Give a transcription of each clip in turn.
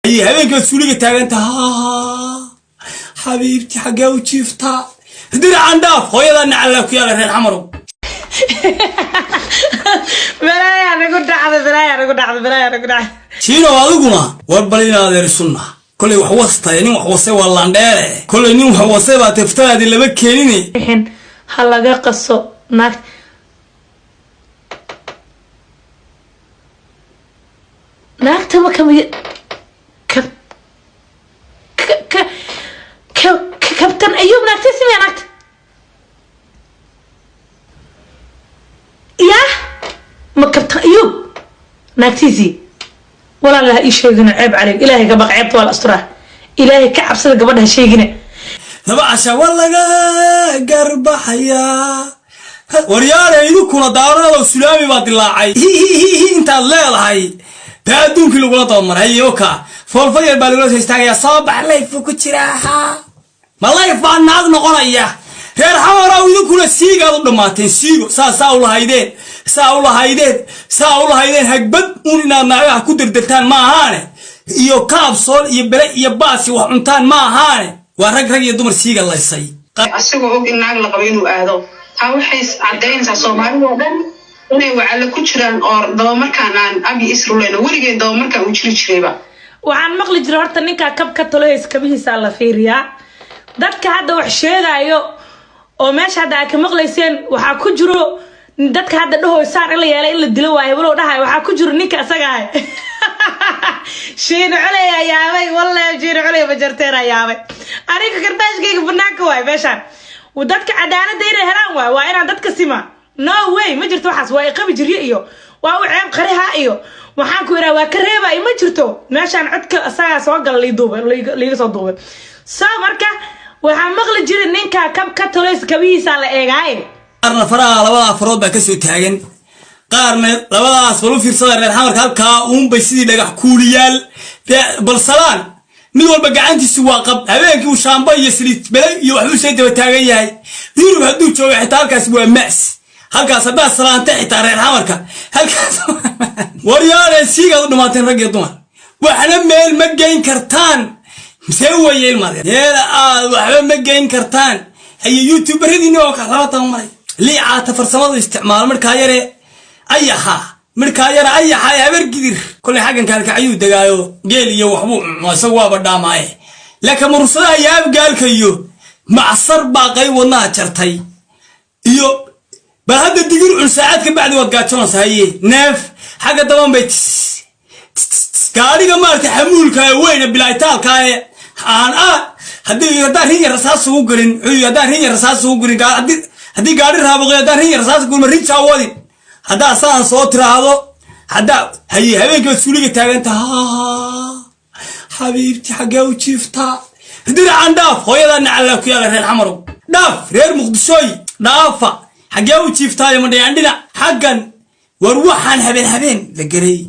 Haye, habeenkii baad suuliga taagantaha. Xabiibti, xaggee u jiiftaa? Diracan dhaaf, hooyadaa nacallaa ku yaala, reer Xamarow. Balaayaa nagu dhacda, balaayaa nagu dhacda, balaayaa nagu dhacda. Shiinow, adiguna war bal inaad sunna kolay wax wastay. Nin wax wasay waa landheere. Kolay nin wax wasay baa teftadaadii lama keenine. Bixin ha laga qaso naag. Naagta ma kama ka ka ka ka kabtan Ayuub naagtiisi miya naagta yaa ma kabtan Ayuub naagtiisii? Walaal, ha ii sheegina, ceeb caleyg. Ilaahay ka baq, ceebta waa la asturaa. Ilaahay ka cabsada, gabadha ha sheegina. Laba casha waa laga garbaxayaa. Waryaale, idinkuna daarado sulaami baa dilaacay intaad leedahay baa adduunkii lagula dabamaray. Haye, oka foolfayar baa lagula soo istaagayaa. Soo bax, live ku jiraa. Ma live baa naag noqonaya? Reer Xamarow, idinkuna siigaad u dhammaateen. Siigo saa saa u lahaydeen, saa u lahaydeen, saa u lahaydeen. Hagbad uun inaad naagaha ku derdertaan ma ahaane, iyo kaabsool iyo bele iyo baasi wax cuntaan ma ahaane. Waa rag, rag iyo dumar siiga laysay. Asagoo og in naag la qabo inuu aado, taa waxay caddaynaysaa Soomaalida oo dhan inay wacalo ku jiraan oo dabamarkaan aan abi isruleyno weligeen dabamarkaan uu jiri jirayba. Waxaan maqli jiray horta ninkaa kab ka taloysa kabihiisaa la fiiriyaa. Dadka hadda wax sheegaayo oo meesha hadda aad ka maqlayseen, waxaa ku jiro dadka hadda dhahoysaan in la yeelay, in la dilo waayo walow dhahay. Waxaa ku jiro ninka isaga ahay, Shiino Culey ayaa yaabay. Wallahi, Shiino Culey Majarteer ayaa yaabay. Aniga karbaashkayga banaanka waay. Meeshaan dadka cadaaladda inay helaan waay, waa inaan dadka sima. No way, ma jirto waxaas. Waa iqabi jirye iyo waa u ceeb qariha iyo waxaan ku idhaha waa ka reebay, ma jirto meeshaan. Codka isagaa soo gala, lii duubay, liiga soo duubay. So marka waxaan maqli jiray ninka kab ka tolays kabihiisaa la eegaaye. Qaarna faraha labada afarood baa kasoo taagan, qaarna labadaas. Bal u fiirsada reer Xamarka, halkaa uunbay sidii dhagax kuuliyaal. Balsalaan mid walba gacantiisu waa qab. Habeenkii uu shaamba iyo saliid bele iyo waxbuu soo daba taagan yahay. Yurub hadduu joogo xitaa halkaas waa ma's. Halkaas haddaad salaanta xitaa reer Xamarka halkaas. Waryaale, siigaad u dhamaateen, rag iyo dumar. Waxna meel ma geyn kartaan. See weye ilmaade, meel aad waxba ma geyn kartaan. Haye, youtuberadiini oo kalaba tabamaray liicaata farsamadu isticmaalo. Markaa yare ayaxa, markaa yare ayaxa ee Habar Gidir kolay xaggan kaalkacyuu degaayo, geel iyo waxbuu cuno, isagu waaba dhaamaaye. Laakiin murursadaha iyo abgaalka iyo macsar baa qayb wadnaha jartay. Iyo bal hadda digir cun, saacad ka bacdi waad gaajoonaysa. Haye, neef xagga daban bay gaadhiga maaragtay xamuulka ee weyne bilaaytaalka ee aan haddii haddaan rin yar rasaas ugu gelin wuxuu haddaan rin yar rasaas ugu gelin, haddii gaadhi raabuqay, haddaan rin yar rasaas ugu gelin, rin jaawadin haddaa saan soo tiraahdo haddaa. Haye, habeenkii baad suuliga taagantaha. Xabiibti, xaggee u jiiftaa? Diracan dhaaf, hooyadaa nacallaa ku yaala, reer Xamarow dhaaf, reer Muqdishooy dhaafa. Xaggee u jiiftaayo ma dhinacan dhinac xaggan? War waxaan habeen habeen la gelay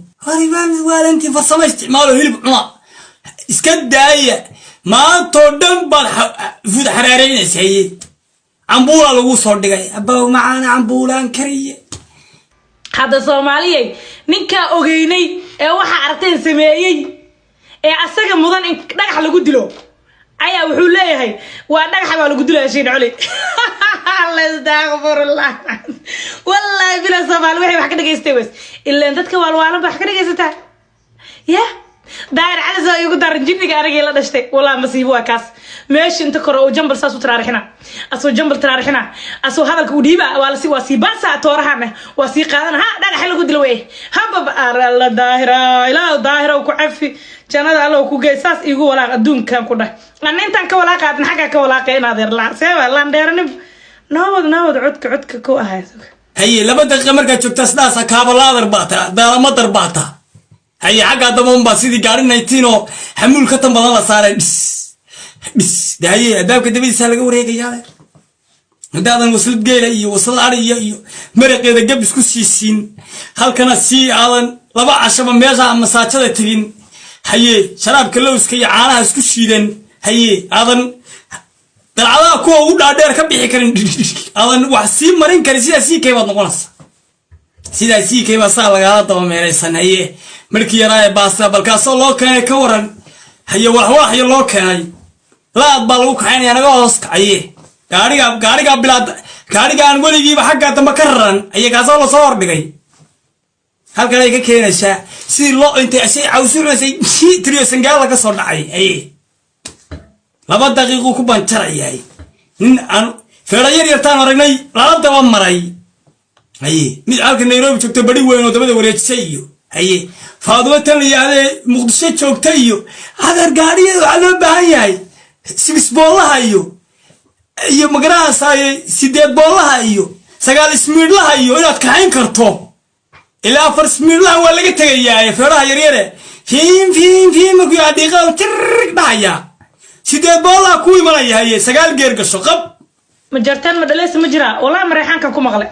waalantii farsamo isticmaalo, hilib cuna, iska daaya. Maantoo dhan baad fuud xaraareynaysa. Haye, cambuulaa lagu soo dhigay. Abow macaana, cambuulaan kariye. Hadda Soomaaliyay, ninkaa ogeynay ee waxaa aragteen sameeyey ee asaga mudan in dhagax lagu dilo ayaa wuxuu leeyahay waa dhagaxa baa lagu dilaya. Shiin Culi, astaqfirullah. Wallahi bila Soomaali waxay wax ka dhagaystay weys ilaan dadka waalwaalan ba wax ka dhagaysataa. Ya Daahir Cali soo igu daran jinniga anigii la dhashtay. Walaa masiibo waa kaas. Meesha inta kore oo jambal saas u taraarixina, asoo jambal taraarixina, asoo hadalka u dhiiba, waa lasi waa sii baasa toorahana waa sii qaadana. Ha dhagax lagu dilo wey habab alla. Daahira, Ilaah Daahira ku cafi, jannada Alla ku geey. Saas igu walaaq adduunkan ku dhah. Anna intaan ka walaaqaadin xaggaa ka walaaqay inaad yar seeba landheeranim. Noowad noowad, codka ku ahay. Haye, 2 daqiiqa markaad joogtaa sidaasa kaabalaadar baa taa, daalamadar baa taa. Haye, xaggaa damba unbaa sidii gaari 19 oo xamuul ka tan badan la saaray. Dhis dhis de. Haye, albaabka dabadiisa laga wareegayaa. Haddaadan waslad geela iyo waslad ariya iyo maraqeeda gab isku siisiin, halkana sii aadan laba cashaba meesha masaajada tegin. Haye, sharaabka lowska iyo caanaha isku shiidan. Haye, aadan dalcadaha kuwa ugu dhaadheer ka bixi karin, aadan wax sii marin karin. Sidaa sii kay baad noqonaysa, sidaa sii kay baa saa lagaala daba meeraysan. Haye, markii yaraa ee baasta balkaasoo loo keenay ka waran. Haye, walaxwalaxyo loo keenay, laad baa lagu kaxaynaya, naga hoos kacaye. Gaariga, gaarigaa bilaad, gaarigaan weligiiba xaggaa dambe ka raran aye, kaasoo lasoo hordhigay halkan ay ka keenaysaa sidii loo intay si cawsuunaysay tiriyo sangaala ka soo dhacay. Haye, 2 daqiiquu ku banjarayahay. Nin aan feedha yar yartaan aragnay lala daba maray. Haye, mid halka Nairobi joogta, bari weyn oo dabada wareejisay iyo, haye, Faadumo tan la yidhaahdee Muqdisho joogta iyo adeer gaadhiyada waxaa loo baahan yahay six boolaha iyo magarahaasaye 8 boolaha iyo 9 ismiidhlaha iyo inaad kaxayn karto. Ilaa 4 ismiidhlaha waa laga tegayaa, feedhaha yaryare fiim fiim fiim markuu yaha dhiiqada tirig dhahaya, 8 boolaha ku imanaya. Haye, 9 geer gasho qab. Ma jartaan, ma dhaleys ma jiraa? Wallahi mareexaankan ku maqle,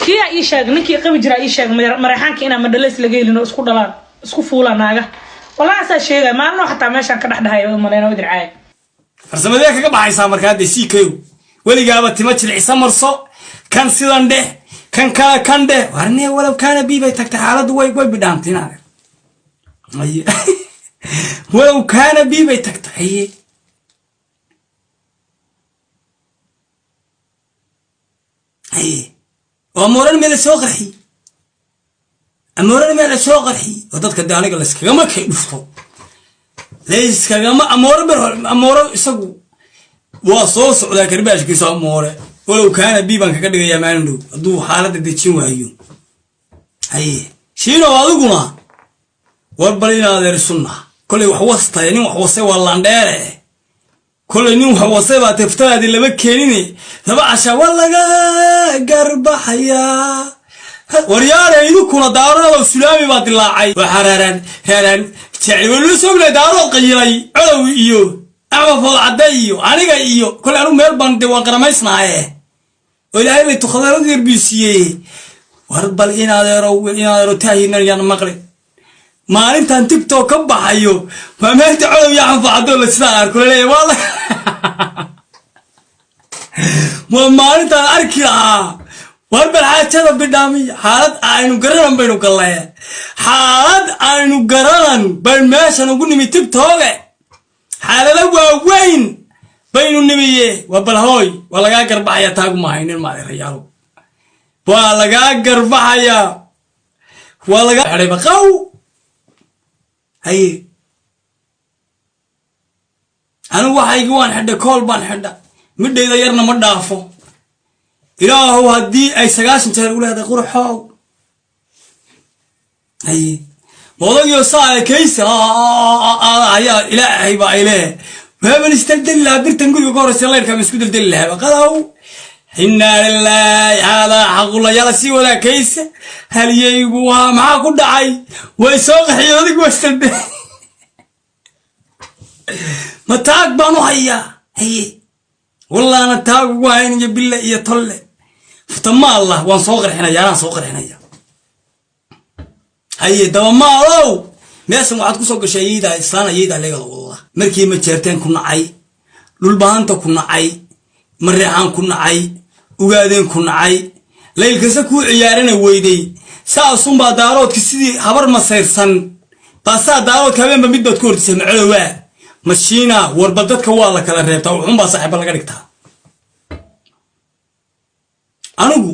kiyaa ii sheeg, ninkii qabi jiraa ii sheeg mareexaanka inaan madhaleys laga helin oo isku dhalaan, isku fuulaan naaga. Wallahi asaa sheegay maalino, xataa meeshaan ka dhex dhahay maleyna idin caaya. Farsamadee kaga baxaysaa markaa dee siikayow? Weligaaba tima jilcisa marso, kan sidan dheh, kan kale kan dheh. Warnee, walow kaana bii bay tagtay, xaaladdu way bidhaantay inaade. Haye, walow kaana bii bay tagtay. Haye, haye, oo amoorana meel la soo qarxiy, amoorana meel la soo qarxiy oo dadka de aniga layskagama kay dhufto, layskagama amoore ber amoore. Isagu waa soo socdaa karbaashkiisa amoore. Walow kaana bii baan kaga dhigayaa maalin dhow hadduu xaaladda dejin waayo. Haye, Shiinow, adiguna war bal inaadeer sunna kolay wax wastay, nin wax wasay waa landheere. Kolay nin wax wasay baa teftadaadii lama keenine, laba casha waa laga garbaxayaa. Waryaare, idinkuna daarodow sulaami baa dilaacay. Waxaa raaraan raaraan jecel waynu sognay daarood qayilay, Colow iyo Axmed Foodcadde iyo aniga iyo kolay anigu meel baan de waan qaramaysnaaye oo Ilaahay bay tukhadeerad yar bii siiyey. War bal inadeero, inadeero taahinan yaan maqli. Maalintan TikTok ka baxayo waa maanta Colow iyo Axmed Foodcadde oo la sidaan arko laleeyahay waa la waa maalintaan arki lahaa. War bal xaajada bidhaamiya, xaalad aynu garanan baynu gallaye, xaalad aynu garanan baynu meeshan ugu nimi TikToke, xaalado waaweyn baynu nimiye. Waa bal hooy, waa lagaa garbaxayaa, taagu mahaynin maadeerayaalo, waa lagaa garbaxayaa, waa lagaa xidhay baqaw. Haye, anigu waxaygi waan xidhay, kool baan xidha, midhayda yarna ma dhaafo. Ilaahow, haddii ay 90 jeer u leedahay qurxow. Haye, odagio saa kaysa ayaa Ilaahay baa ay leeyahay, waaban isdeldeli lahaa birtan guriga ka horeysa, layrkaa ma isku deldeli lahaa qadaw. Inaa lilaahi, haadaa xaqula yala sii wadaa kaysa halyeygu waa maxaa ku dhacay? Way soo qaxiyeen, odig waa isdeldeli, ma taag baan u hayaa? Haye, wallaana taag ugu haynayo bille iyo tolle futamaalla, waan soo qarxinaya, anaan soo qarxinaya. Haye, dabamaalow, meeshan waxaad kusoo gashay ayeydaa islaan, ayeydaa leegada wada markii Majeerteen ku nacay, Dhulbahanta ku nacay, Mareexaan ku nacay, Ugaadeen ku nacay, laylkase kuu ciyaarana weyday, saasunbaa daaroodka sidii habar masayrsan baa saa daaroodka habeenba mid baad ku hordisay. Macolowaa mashiina, warba dadka waa la kala reebtaa, wuxuunbaa saaxiiba laga dhigtaa. Anigu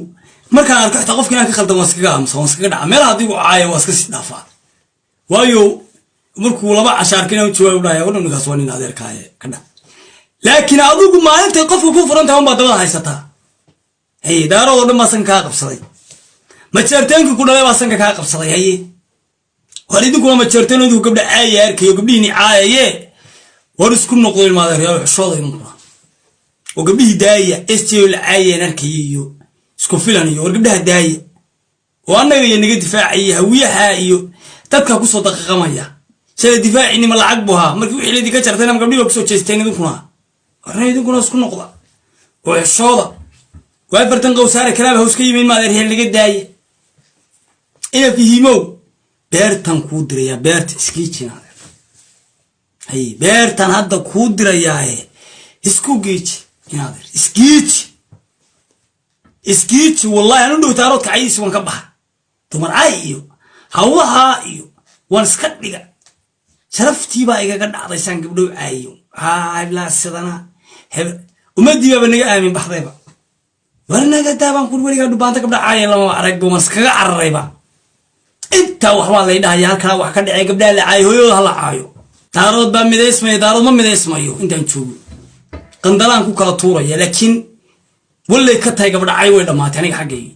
markaan arko xitaa qofka inaan ka khaldan, waan iskaga aamusa, waan iskaga dhaca meelaha adigu caaya, waa iska sii dhaafaa. Waayo, markuu laba cashaarka inaan jawaab dhahaya, war ninkaas waa nin adeerkaaye ka dhac. Laakiin adigu maalintay qofka ku furan tahay unbaa dabada haysataa. Haye, daaroodoo dhan baa sanka kaa qabsaday, Majeerteenkii ku dhalay baa sanka kaa qabsaday. Haye, war idinkuna Majeerteen, idinku gabdha caaya arkayo, gabdhihiini caayaye, war isku noqdo ilmaadeeryaal, xishooda idinkuna oo gabdhihii daaya s j la caayeen arkaya iyo isku filan iyo war gabdhaha daaya oo annaga iyo naga difaacaya hawiyaha iyo dadka kusoo daqiiqamaya. Shala difaacinima lacag bu ahaa, markii wixii laydinka jartayna gabdhihi baa kusoo jeesteen. Idinkuna warna idinkuna isku noqda oo xishooda. Waa 40 qawsaare kalaaba haws ka yimayn maadeeryaal, naga daaya. Ina fihimow, beertan kuu dirayaa, beerta iskiijin adeer. Haye, beertan hadda kuu dirayaaye isku geeji inaadeer, iskiiji, iskiiji. Wallahi anu dhow taaroodka cayiisi waan ka baxa, dumar cay iyo hawlahaa iyo waan iska dhiga. Sharaftii baa igaga dhacday saan gabdhow caayo. Haa, heblaa sidana ummadii baaba naga aamin baxdayba. War naga daabaan kur, weligaa dhubaanta gabdha caaya lama arag, buu maskaga cararayba. Intaa waxbaa lay dhahaya, halkaa wax ka dhacay, gabdhaha la caayo, hooyadooda hala caayo. Daarood baa midaysmaya. Daarood ma midaysmayo intaan joogo. Qandalaan ku kala tuuraya, laakiin wallay ka tahay gabdha cay way dhammaatay. Aniga xaggayga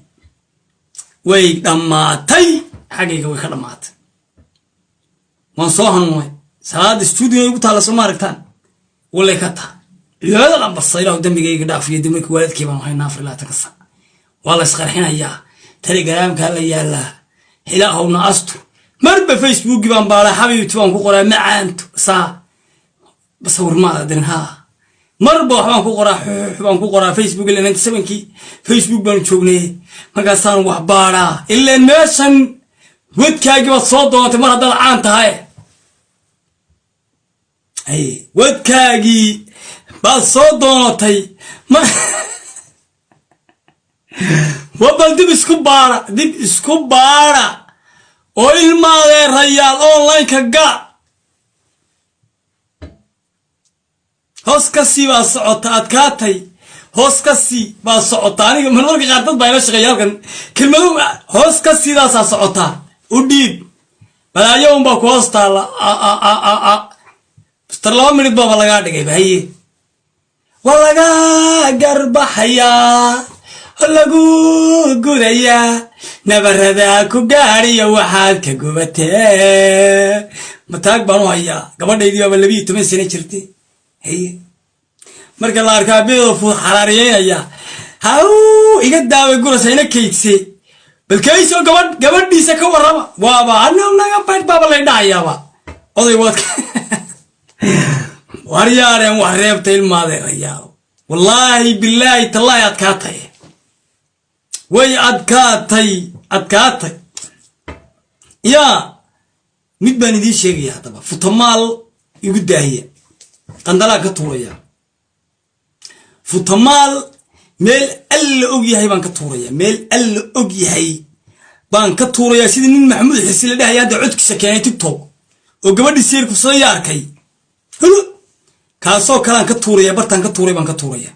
way dhammaatay, xaggayga way ka dhammaatay. Waan soo hanuunay. Salaada stuudio igu taalla, soo ma aragtaan? Wallay ka taha cibaadada dhan barsa. Ilaahu dembigayga dhaafiyo dembika waalidkay baan haynaa. 24-ka sac waa la isqarxinayaa, telegramkaa la yaallaa. Ilaahowna astur. Marba Facebooki baan baalaa, xabiibti baan ku qoraa, macaanto saa sawir maada dirin. Haa, marba waxbaan ku qoraa, xux baan ku qoraa Facebook ila 97-kii Facebook baanu joognay. Markaasaan wax baadhaa, ileen meeshan wadkaagii baad soo doontay mar haddaad caan tahay. Ay, wadkaagii baad soo doonatay ma wa? Bal dib isku baara, dib isku baara oo ilmaadeerayaal online-ka ga hoos ka sii baa socota. Adkaatay, hoos ka sii baa socota. Aniga marmarka qaar dad baa ila shaqeeya halkan, kelmadu hoos ka siidaasaa socotaa. U dhiib balaayo unbaa ku hoos taalla. Mister 2 minid baaba lagaa dhigay. Haye, waa laga garbaxayaa, lagu gudayaa nabarada ku gaadhiyo waxaad ka gubatee. Mataag baan u hayaa. Gabadhaydii baaba 12 sano jirtay. Haye, marka la arkaa beedoo fuud xaraariyeynaya, haw iga daaway gurasa ina kaydse. Bal kaysoo gabadh gabadhiisa ka warrama, waaba ana naga baydh baaba lay dhahayaaba. Oday waad waryaareen, wax reebta ilmaadeerayaal. Wallaahi bilaahi tallaahi adkaatay, way adkaatay, adkaatay. Yaa mid baan idiin sheegaya haddaba, futamaal igu daahiya, qandalaan ka tuuraya. Futamaal meel Alla og yahay baan ka tuuraya, meel Alla og yahay baan ka tuuraya. Sidii nin Maxamuud Xisi la dhahaya hadda codkiisa keenay TikTok oo gabadhii seer kufsadaya arkay, kaasoo kalean ka tuuraya. Bartaan ka tuuray baan ka tuuraya,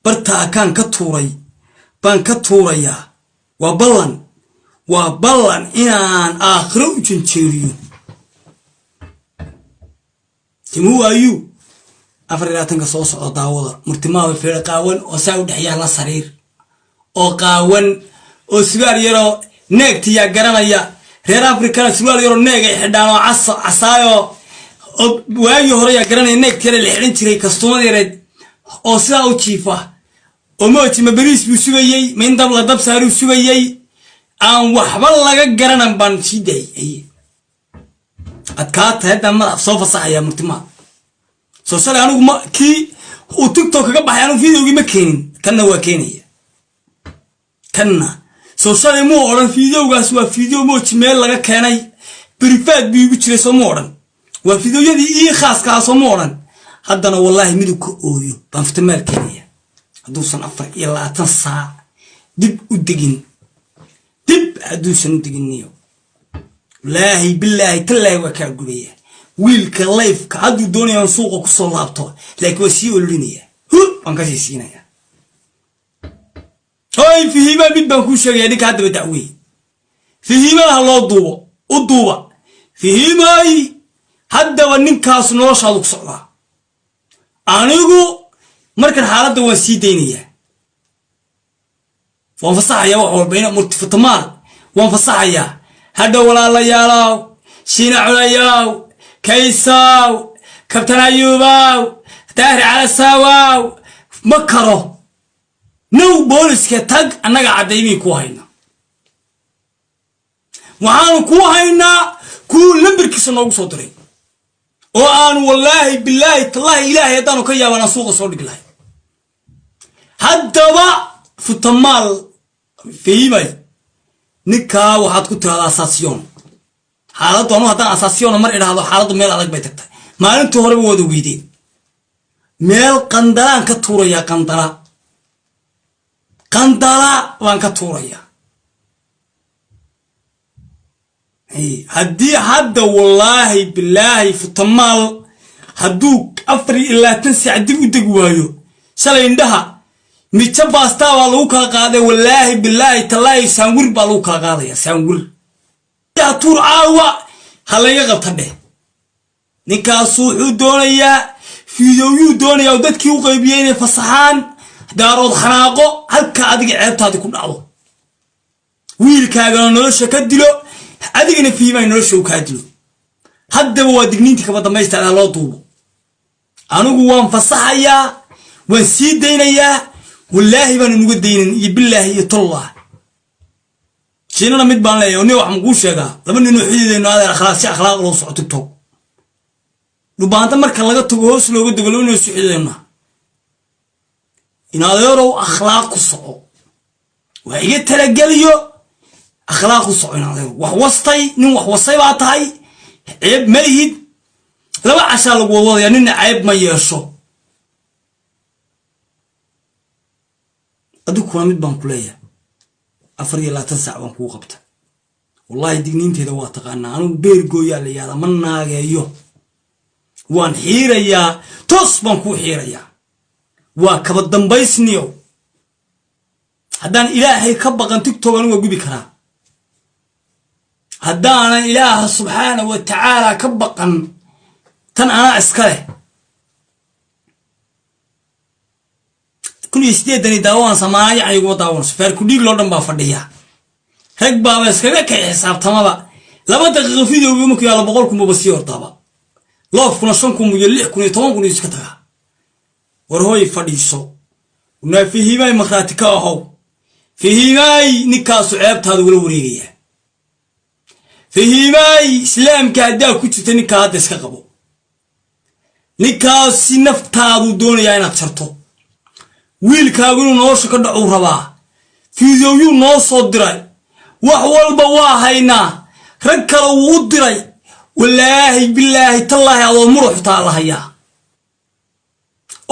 bartaa kaan ka tuuray baan ka tuurayaa. Waa ballan, waa ballan inaan aakhiro u janjeeriyo. Timuhu ayuu 24-ka soo socda. Daawada murtimaada feero qaawan oo saa u dhex yaalla sariir oo qaawan oo surwaal yaroo neegtiyaa garanaya. Reer Afrikana surwaal yaroo neeg ay xidhaan oo cas casaayo oo waagii hore yaa garanaya, neegti yare la xidhan jiray, kastuumad yareed oo sidaa u jiifa oo mooji. Ma beriis buu sugayey? Ma in dab la dab saaruu sugayey? Aan waxba laga garanan baan sii daayay. Adkaata haddaan madax soo fasaxaya murtimaha soo shalay. Anigu ma kii uu TikTok kaga baxay, anigu videogii ma keenin. Kanna waa keenaya, kanna soo shalay muu odhan videogaas waa video mooji meel laga keenay, private buu igu jiray, soo mu odhan? Waa videoyadii ii khaaska ah, soo mu odhan? Haddana wallaahi miduu ka ooyo baan futamaal keenaya hadduusan 24 saac dib u degin. Dib hadduusan u deginiyo, wallaahi bilaahi tallaahi waa kaa gubaya. Wiilka lifeka hadduu doonaya suuqa kusoo laabto, laakiin waa sii ololinaya, hu baan kasii siinaya. Hoy Fihiima, mid baan kuu sheegaya. Ninka haddaba dacwey Fihiimana ha loo duubo, u duuba Fihiimay. Haddaba ninkaas noloshaadu ku socdaa. Anigu markan xaaladda waan sii daynayaa, waan fasaxayaa wax walba ina murtifutamaal waan fasaxayaa. Hadha walaalayaalow, Shiina Culayow, Kaysow, Kabtan Ayuubow, Daahir Calasawow, ma karo now. Booliska tag, annaga caddaymii ku hayna. Waxaanu kuu haynaa kuu lambarkiisa noogu soo diray oo aanu wallaahi bilaahi tallaahi ilaahay haddaanu ka yaabaan aan suuqa soo dhig lahay. Haddaba futamaal fihimay, ninkaa waxaad ku tirahdaa asaasiyoon. Xaaladdu anu haddaan asaasiyoona mar idhaahdo, xaaladdu meel adag bay tagtay. Maalintii horeba waad ogeydeen, meel qandalaan ka tuurayaa, qandala, qandala baan ka tuurayaa. Haddii hadda, wallaahi bilaahi, futamaal hadduu 24 saac dib u degi waayo, shalay indhaha mijo baastaa baa lagu kala qaaday. Wallaahi bilaahi tallaahi, saanwir baa lagu kala qaadaya, saanwir tuur. Caawa ha layga qabta dheh. Ninkaasu wuxuu doonayaa, fiidowyuu doonayaa oo dadkii u qaybiyey inay fasaxaan, Daarood xanaaqo, halka adiga ceebtaadi ku dhacdo, wiilkaagana nolosha ka dilo, adigana fiimay nolosha u kaa dilo. Haddaba waa digniintii kaba dambaysta loo duubo. Anigu waan fasaxayaa, waan sii daynayaa. Wallaahi baan inuga daynan iyo bilaahi iyo tollah. Shiinana mid baan leeyahay, nin wax makuu sheegaa, laba ninoo xididayno adeer, akhlaaq si akhlaaq loo soco. TikTok Dhubaanta marka laga tago, hoos looga dego, laba ninoo si xididayno. In adeerow akhlaaq ku soco, waa iga talageliyo, akhlaaq ku soco. In adeerow wax wastay, nin wax wasay baa tahay, ceeb ma lihid. Laba cashaa lagu wadwadaya, nina ceeb ma yeesho. Adiguna mid baan ku leeyahay, 24 saac baan kuu qabta. Wallaahi digniinteeda waa taqaanaa. Anigu beer gooyaa la yihahdaa, ma naageeyo, waan xiirayaa, toos baan kuu xiirayaa. Waa kaba dambaysniyow. Haddaan Ilaahay ka baqan, TikTok anigu waa gubi karaa. Haddaanan Ilaaha subxaana wa tacaala ka baqan, tan anaa iska leh. 1080 daawanaysa maayacni iguma daawanayso. Faarkudhiig loo dhan baa fadhiya, rag baaba iskaga kay xisaabtamaba. 2 daqiiqo videoga markuu yaalla, 100,000 buba sii hortaaba, loofkuna 5,000 iyo 6,000 iyo 10,000 iyo iska tagaa. War hooy, fadhiiso naa. Fahiimaay, markhaati ka ahow. Fahiimaay, ninkaasu ceebtaada ula wareegaya. Fahiimaay, islaamka haddaa ku jirta, ninkaa hadda iska qabo. Ninkaasi naftaaduu doonayaa inaad jarto, wiilkaagu inuu nolosha ka dhacuu rabaa. Fiidiyowyuu noo soo diray, wax walba waa haynaa, rag kale wuu u diray. Wallaahi bilaahi tallaahi, adoo muruxtaa la hayaa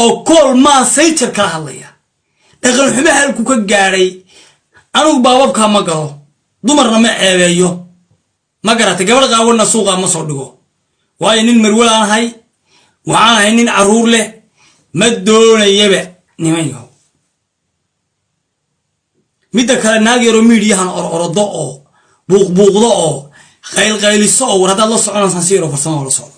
oo kool maa sayjar kala hadlaya. Dhaqan xumo halku ka gaadhay. Anigu baababkaa ma galo, dumarna ma ceebeeyo, ma garatay? Gabadh qaawanna suuqaa ma soo dhigo, waayo nin marwalaan ahay, waxaan ahay nin carruur leh. Ma doonayaba niman yahow. Midda kale, naag yaroo miidiyahan ororodo oo buuqbuuqdo oo qaylqayliso oo, war haddaad la soconaysaan, si yaroo farsamo la socdo.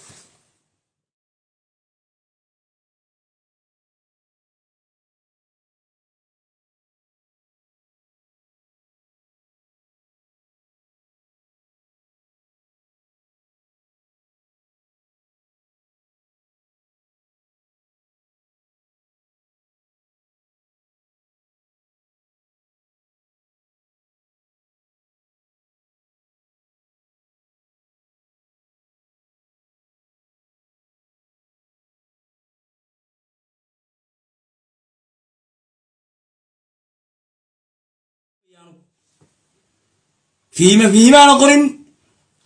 Fiima fiimaana qorin,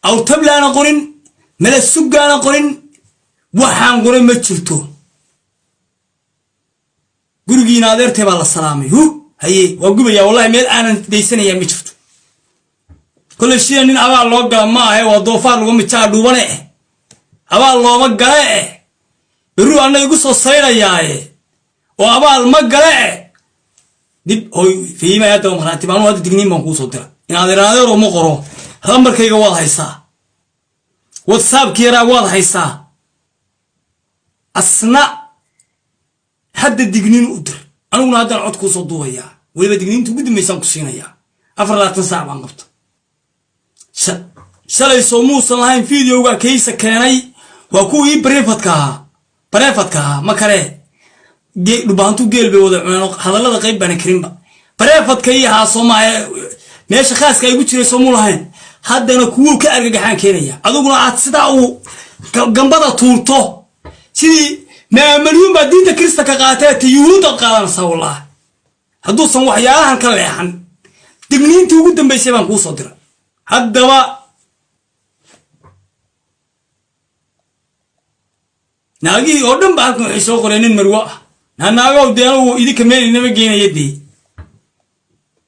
awtablaana qorin, mala sugaana qorin, waxaan qoran ma jirto. Gurigiina adeertay baa la salaamay. Hu haye, waa gubaya. Wallahi meel aanan daysanayaa ma jirto. Kolley shida nin abaal loo gala ma ahe, waa doofaar lagu mijaa dhuubane eh, abaal looma gale eh. Berruu anna igu soo saydhayaaye oo abaal ma gale eh. Dib hoy fiimay, hadda marhaati baanu, hadda digniin baan kuu soo dira. In adeer adeero ma qoro. Lambarkayga waad haysaa, WhatsAppki yaraa waad haysaa. Asna hadda digniin u dir, aniguna haddaan cod kuu soo duubayaa. Weliba digniinta ugu dambaysaan ku siinayaa, 24 saac baan qabta. Shalay soo muusan lahayn videoga kaysa keenay? Waa kuwii private-ka ahaa, private-ka ahaa ma kale. Dhubaantu geel bay wada cuneen, hadallada qayb baana karinba. Private-ka ii ahaa soo maaha, meesha khaaska ay gu jiray soo muu lahayn? Haddana kuwuu ka argagaxaan keenaya, adiguna aad sidaa uu gambada tuurto sidii maamalyuun baa diinta Kirista ka qaatee, ta Yuhuuddaad qaadanaysaa. Wallahi hadduusan waxyaalahan ka leexan, digniintii ugu dambaysay baan kuu soo diray. Haddaba naagihii oo dhan ba halkan waxay soo qoreen nin marwo ah. Naanaagow dee, anugu idinka meel inama geenaya dee,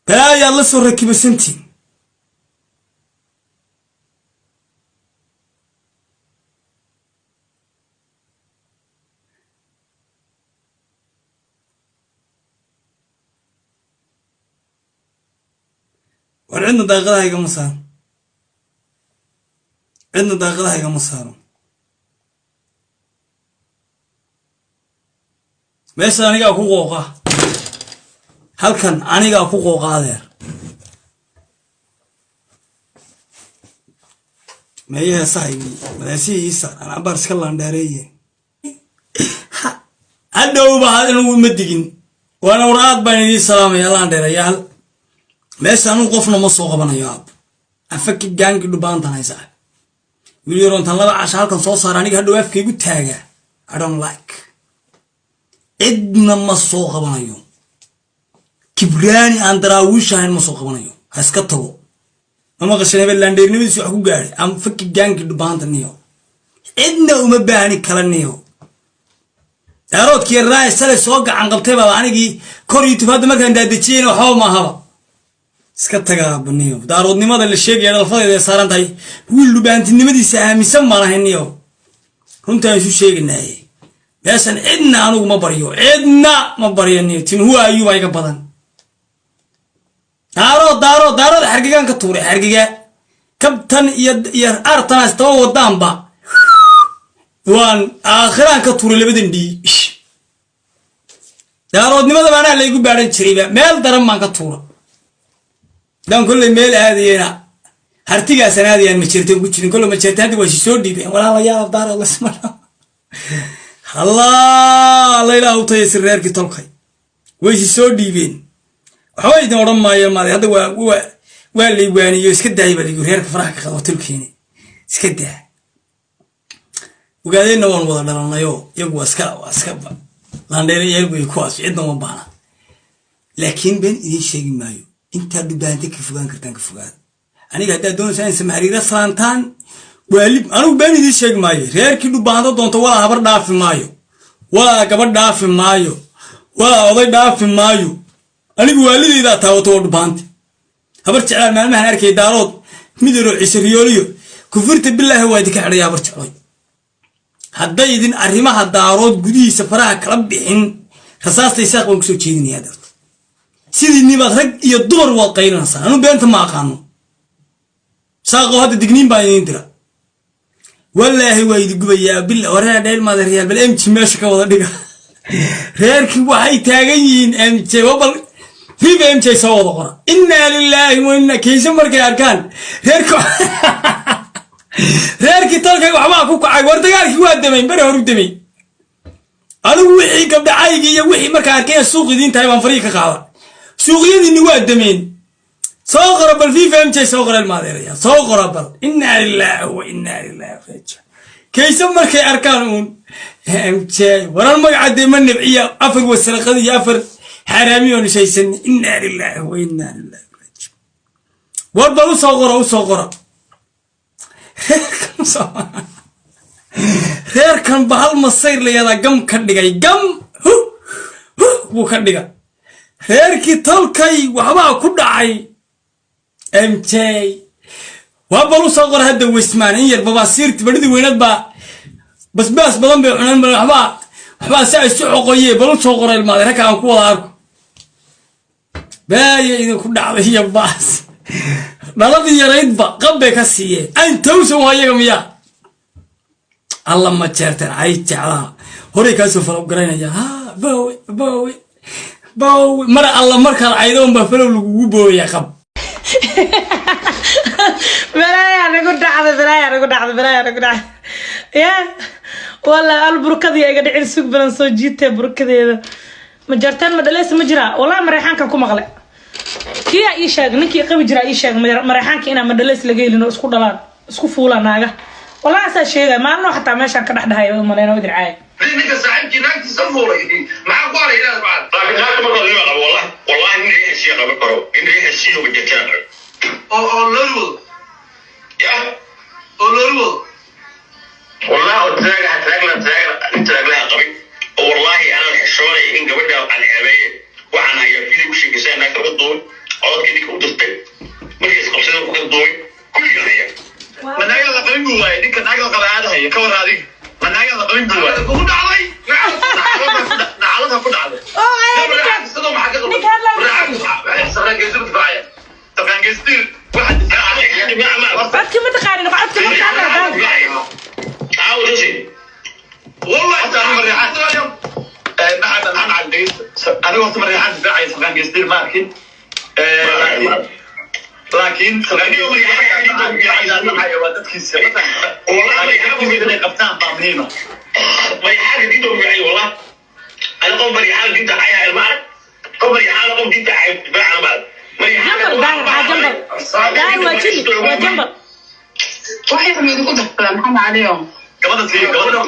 balaayaad la soo rakibasantiin. Cidna daaqadaha igama saaro, cidna daaqadaha igama saaro. Meeshan anigaa ku qooqa, halkan anigaa ku qooqa adeer. Meeye heesahaygii madaasihii iisa aan cabaar iska laandheereeye hadhowba inagu ma digin. Waana war aad baan idiin salaamaya laandheerayaal. Meesha anugu qofna ma soo qabanayo aab afaki gaangi dhubaantan haysaa wiil yaroontan laba casha halkan soo saara aniga hadhow afkaygu taagaa. I don't like, cidna ma soo qabanayo. Kibraani aan daraawiish ahayn ma soo qabanayo, ha iska tago. Ma maqashan hebel laandheernimadiisu wax ku gaadhay aan faki gaangi dhubaanta niyo. Cidna uma baahni kala niyo. Daaroodkii raay shalay soo gacan qabtay baaba anigii kor YouTube hadda markaan daadejiyeyna waxba maahaba. Iska tagaa baniyo. Daaroodnimada la sheegaya dhalfadeeda ay saaran tahay wiil dhubaantinimadiisa aaminsan baan ahay niyo. Runtaan isu sheeganaaye meeshan cidna anugu ma baryo, cidna ma baryo niyo. Tinhuwa ayuuba iga badan. Daarood daarood daarood xargigaan ka tuuray xargiga kabtan iyo artanaas taba wadaanba waan aakhiraan ka tuuray labadan dhii. Daaroodnimada baanaa laygu baadhan jirayba meel daran baan ka tuura. Haddaan kolley meel aadayena hartigaasaan aadayaan ma jirteen ku jirin kolley ma jirteen hadda waa si soo dhiibeen walaalayaal daarood lasma hallaa la ilaah u tayasi reerkii tolkay way si soo dhiibeen. Waxba idin odhan maayo maade hadda waa laywaaniyo iska daaya baa laygu reerka faraha ka qado tolkeeni iska daa. Ogaadeenna waan wada dhalanayoo iyagu waa iska laandheerayaal wey kuwaas, cidna uma baahna. Laakiin been idiin sheegi maayo, intaad dhubaanta ka fogaan kartaan ka fogaada. Aniga haddaad doonaysaan in samaxariira salaantaan waalib, anigu been idiin sheegi maayo. Reerkii dhubaanta doonto walaa habar dhaafi maayo, walaa gabadh dhaafi maayo, walaa oday dhaafi maayo. Anigu waalidaydaa taawato waa dhubaanta. Habar jeclaan maalmahan arkay daarood mid yaroo ciise riyooliyo kufurta bilaahi waa idinka xidhaya habar jecloy. Hadday idin arrimaha daarood gudihiisa faraha kala bixin rasaasta isaaq baan kusoo jeedinayaa darto. Sidii nibaad rag iyo dumar waad qaylinaysaa. Anu beenta ma aqaano. Saaqoo hadda digniin baan idiin dira. Wallaahi waa idi gubayaa bil wareer dheel maada reyaal bal MG meesha ka wada dhiga. Reerkii waxay taagan yihiin MJ bal viva MJ soo wada qora. Innaa lilaahi wa inna kiisa markay arkaan reerkii tolkay waxbaa ku kacay. War dagaalkii waa damay beri horu damay. Anigu wixii gabdhacaygii iyo wixii markaa arkeen suuq idiin tahay baan farihi ka qaada. Suuqyadiinni waa dameen. Soo qora bal viva MJ soo qora ilmaadeeraya soo qora bal. Innaa lilaahi wa innaa ilaahi raajicuun. Kayse markay arkaan uun MJ waran magaca dee ma nibciya afar wasaraqad iyo afar xaaraami oo nishaysan. Innaa lilaahi wa innaa ilaahi raajicuun. War bal u soo qora, u soo qora. Reerkan bahal masayr la yadaa gam ka dhigay gam hu hu buu ka dhiga. Reerkii tolkay waxbaa ku dhacay MJ waa bal u soo qora hadda weysmaan in yar babaasiirti badhidii weynad baa basbaas badan bay cuneen bal waxbaa si ay isu xoqoyee bal u soo qora ilmaade ragka aan ku wada arko. Baaya idinku dhacday iyo baas dhaladii yaraydba qab bay ka siiyeen antowsan waa iyaga miyaa alla ma jeerteen ay jeclaa horay kaasoo falow garaynaya ha boowe boowe boowe mar alla markaad caydo unbaa falow lagugu boobaya qab. Balaayaa nagu dhacday, balaayaa nagu dhacday, balaayaa nagu dhacday. Ya wallahi al burkadii iga dhicin sug badan soo jiitee burkadeeda ma jartaan ma dhaleys ma jiraa. Wallahi mareexaankan ku maqle kiyaa ii sheeg ninkii qabi jiraa ii sheeg mareexaanka inaan madhaleys laga helin oo isku dhalaan isku fuulaan naaga. Wallahi asaa sheegaya maalino xataa meeshaan ka dhex dhahay maleyno idin caaya. Ninka saaxiibkii naagtiisa fuulay maxaa ku haray inaad macaan? Laakiin naagta marka laga qabo wallahi wallahi nin riix heshiiya qaban karo, nin riix heshiiyo ma jirtaan. Oo loori wado. Ya. Oo loori wado. Wallahi oo traaga traagla traaga nin traaglaha qabin oo wallahi anaan xishoonay in gabadha aan ceebeeye waxaan hayaa video ku sheekaysaa naagta laga duubay codadkii ninka u dirtay markay isqabsadeen ku kala duubay kulliga haya. Ma naagaa la qabin buu waayay ninka naaga la qaba aada haya ka war adiga ma naagaa la qabin buu waayay kugu dhacday nacalada ku dhacday. Oo, ay, ninka hadlaa. Horta Mariixaan difaacaya Salkaan Geesdiir ma arkin. Laakiin waa dadkiisa, laakiin inay qabtaan baa muhiima. Mariixaanka diinta u fiican, wallah. Ana qof Mariixaan diinta caya ma arag, qof Mariixaan, qof diinta caya difaacana ma arag. Jambal Daahir, aa jambal Daahir, waa jini, waa jambal. Wax yar ma idinku darsadaa, Maxamed Caliyo? Gabadha siiyo, gabadha.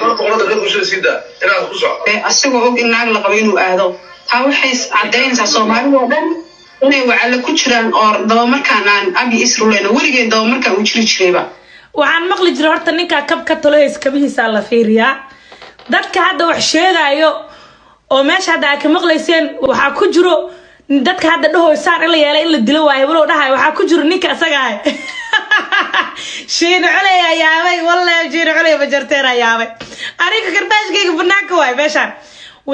Ee asagoo og in naag la qabo inuu aado, taa waxay caddaynaysaa Soomaalida oo dhan inay wacalo ku jiraan oo dabamarkaan aan abi isruleyno weligeen dabamarkaan uu jiri jirayba. Waxaan maqli jiray horta ninkaa kab ka talohays kabihiisaa la fiiriyaa. Dadka hadda wax sheegaayo oo meesha hadda aad ka maqlayseen, waxaa ku jiro dadka hadda dhahoysaan in la yeelay, in la dilo waayo walow dhahayo, waxaa ku jiro ninka isaga ah, Shiine Culey ayaa yaabay. Wallahi Shiine Culey Majarteer ayaa yaabay. Aniga karbaashkayga banaanka waay. Meeshaan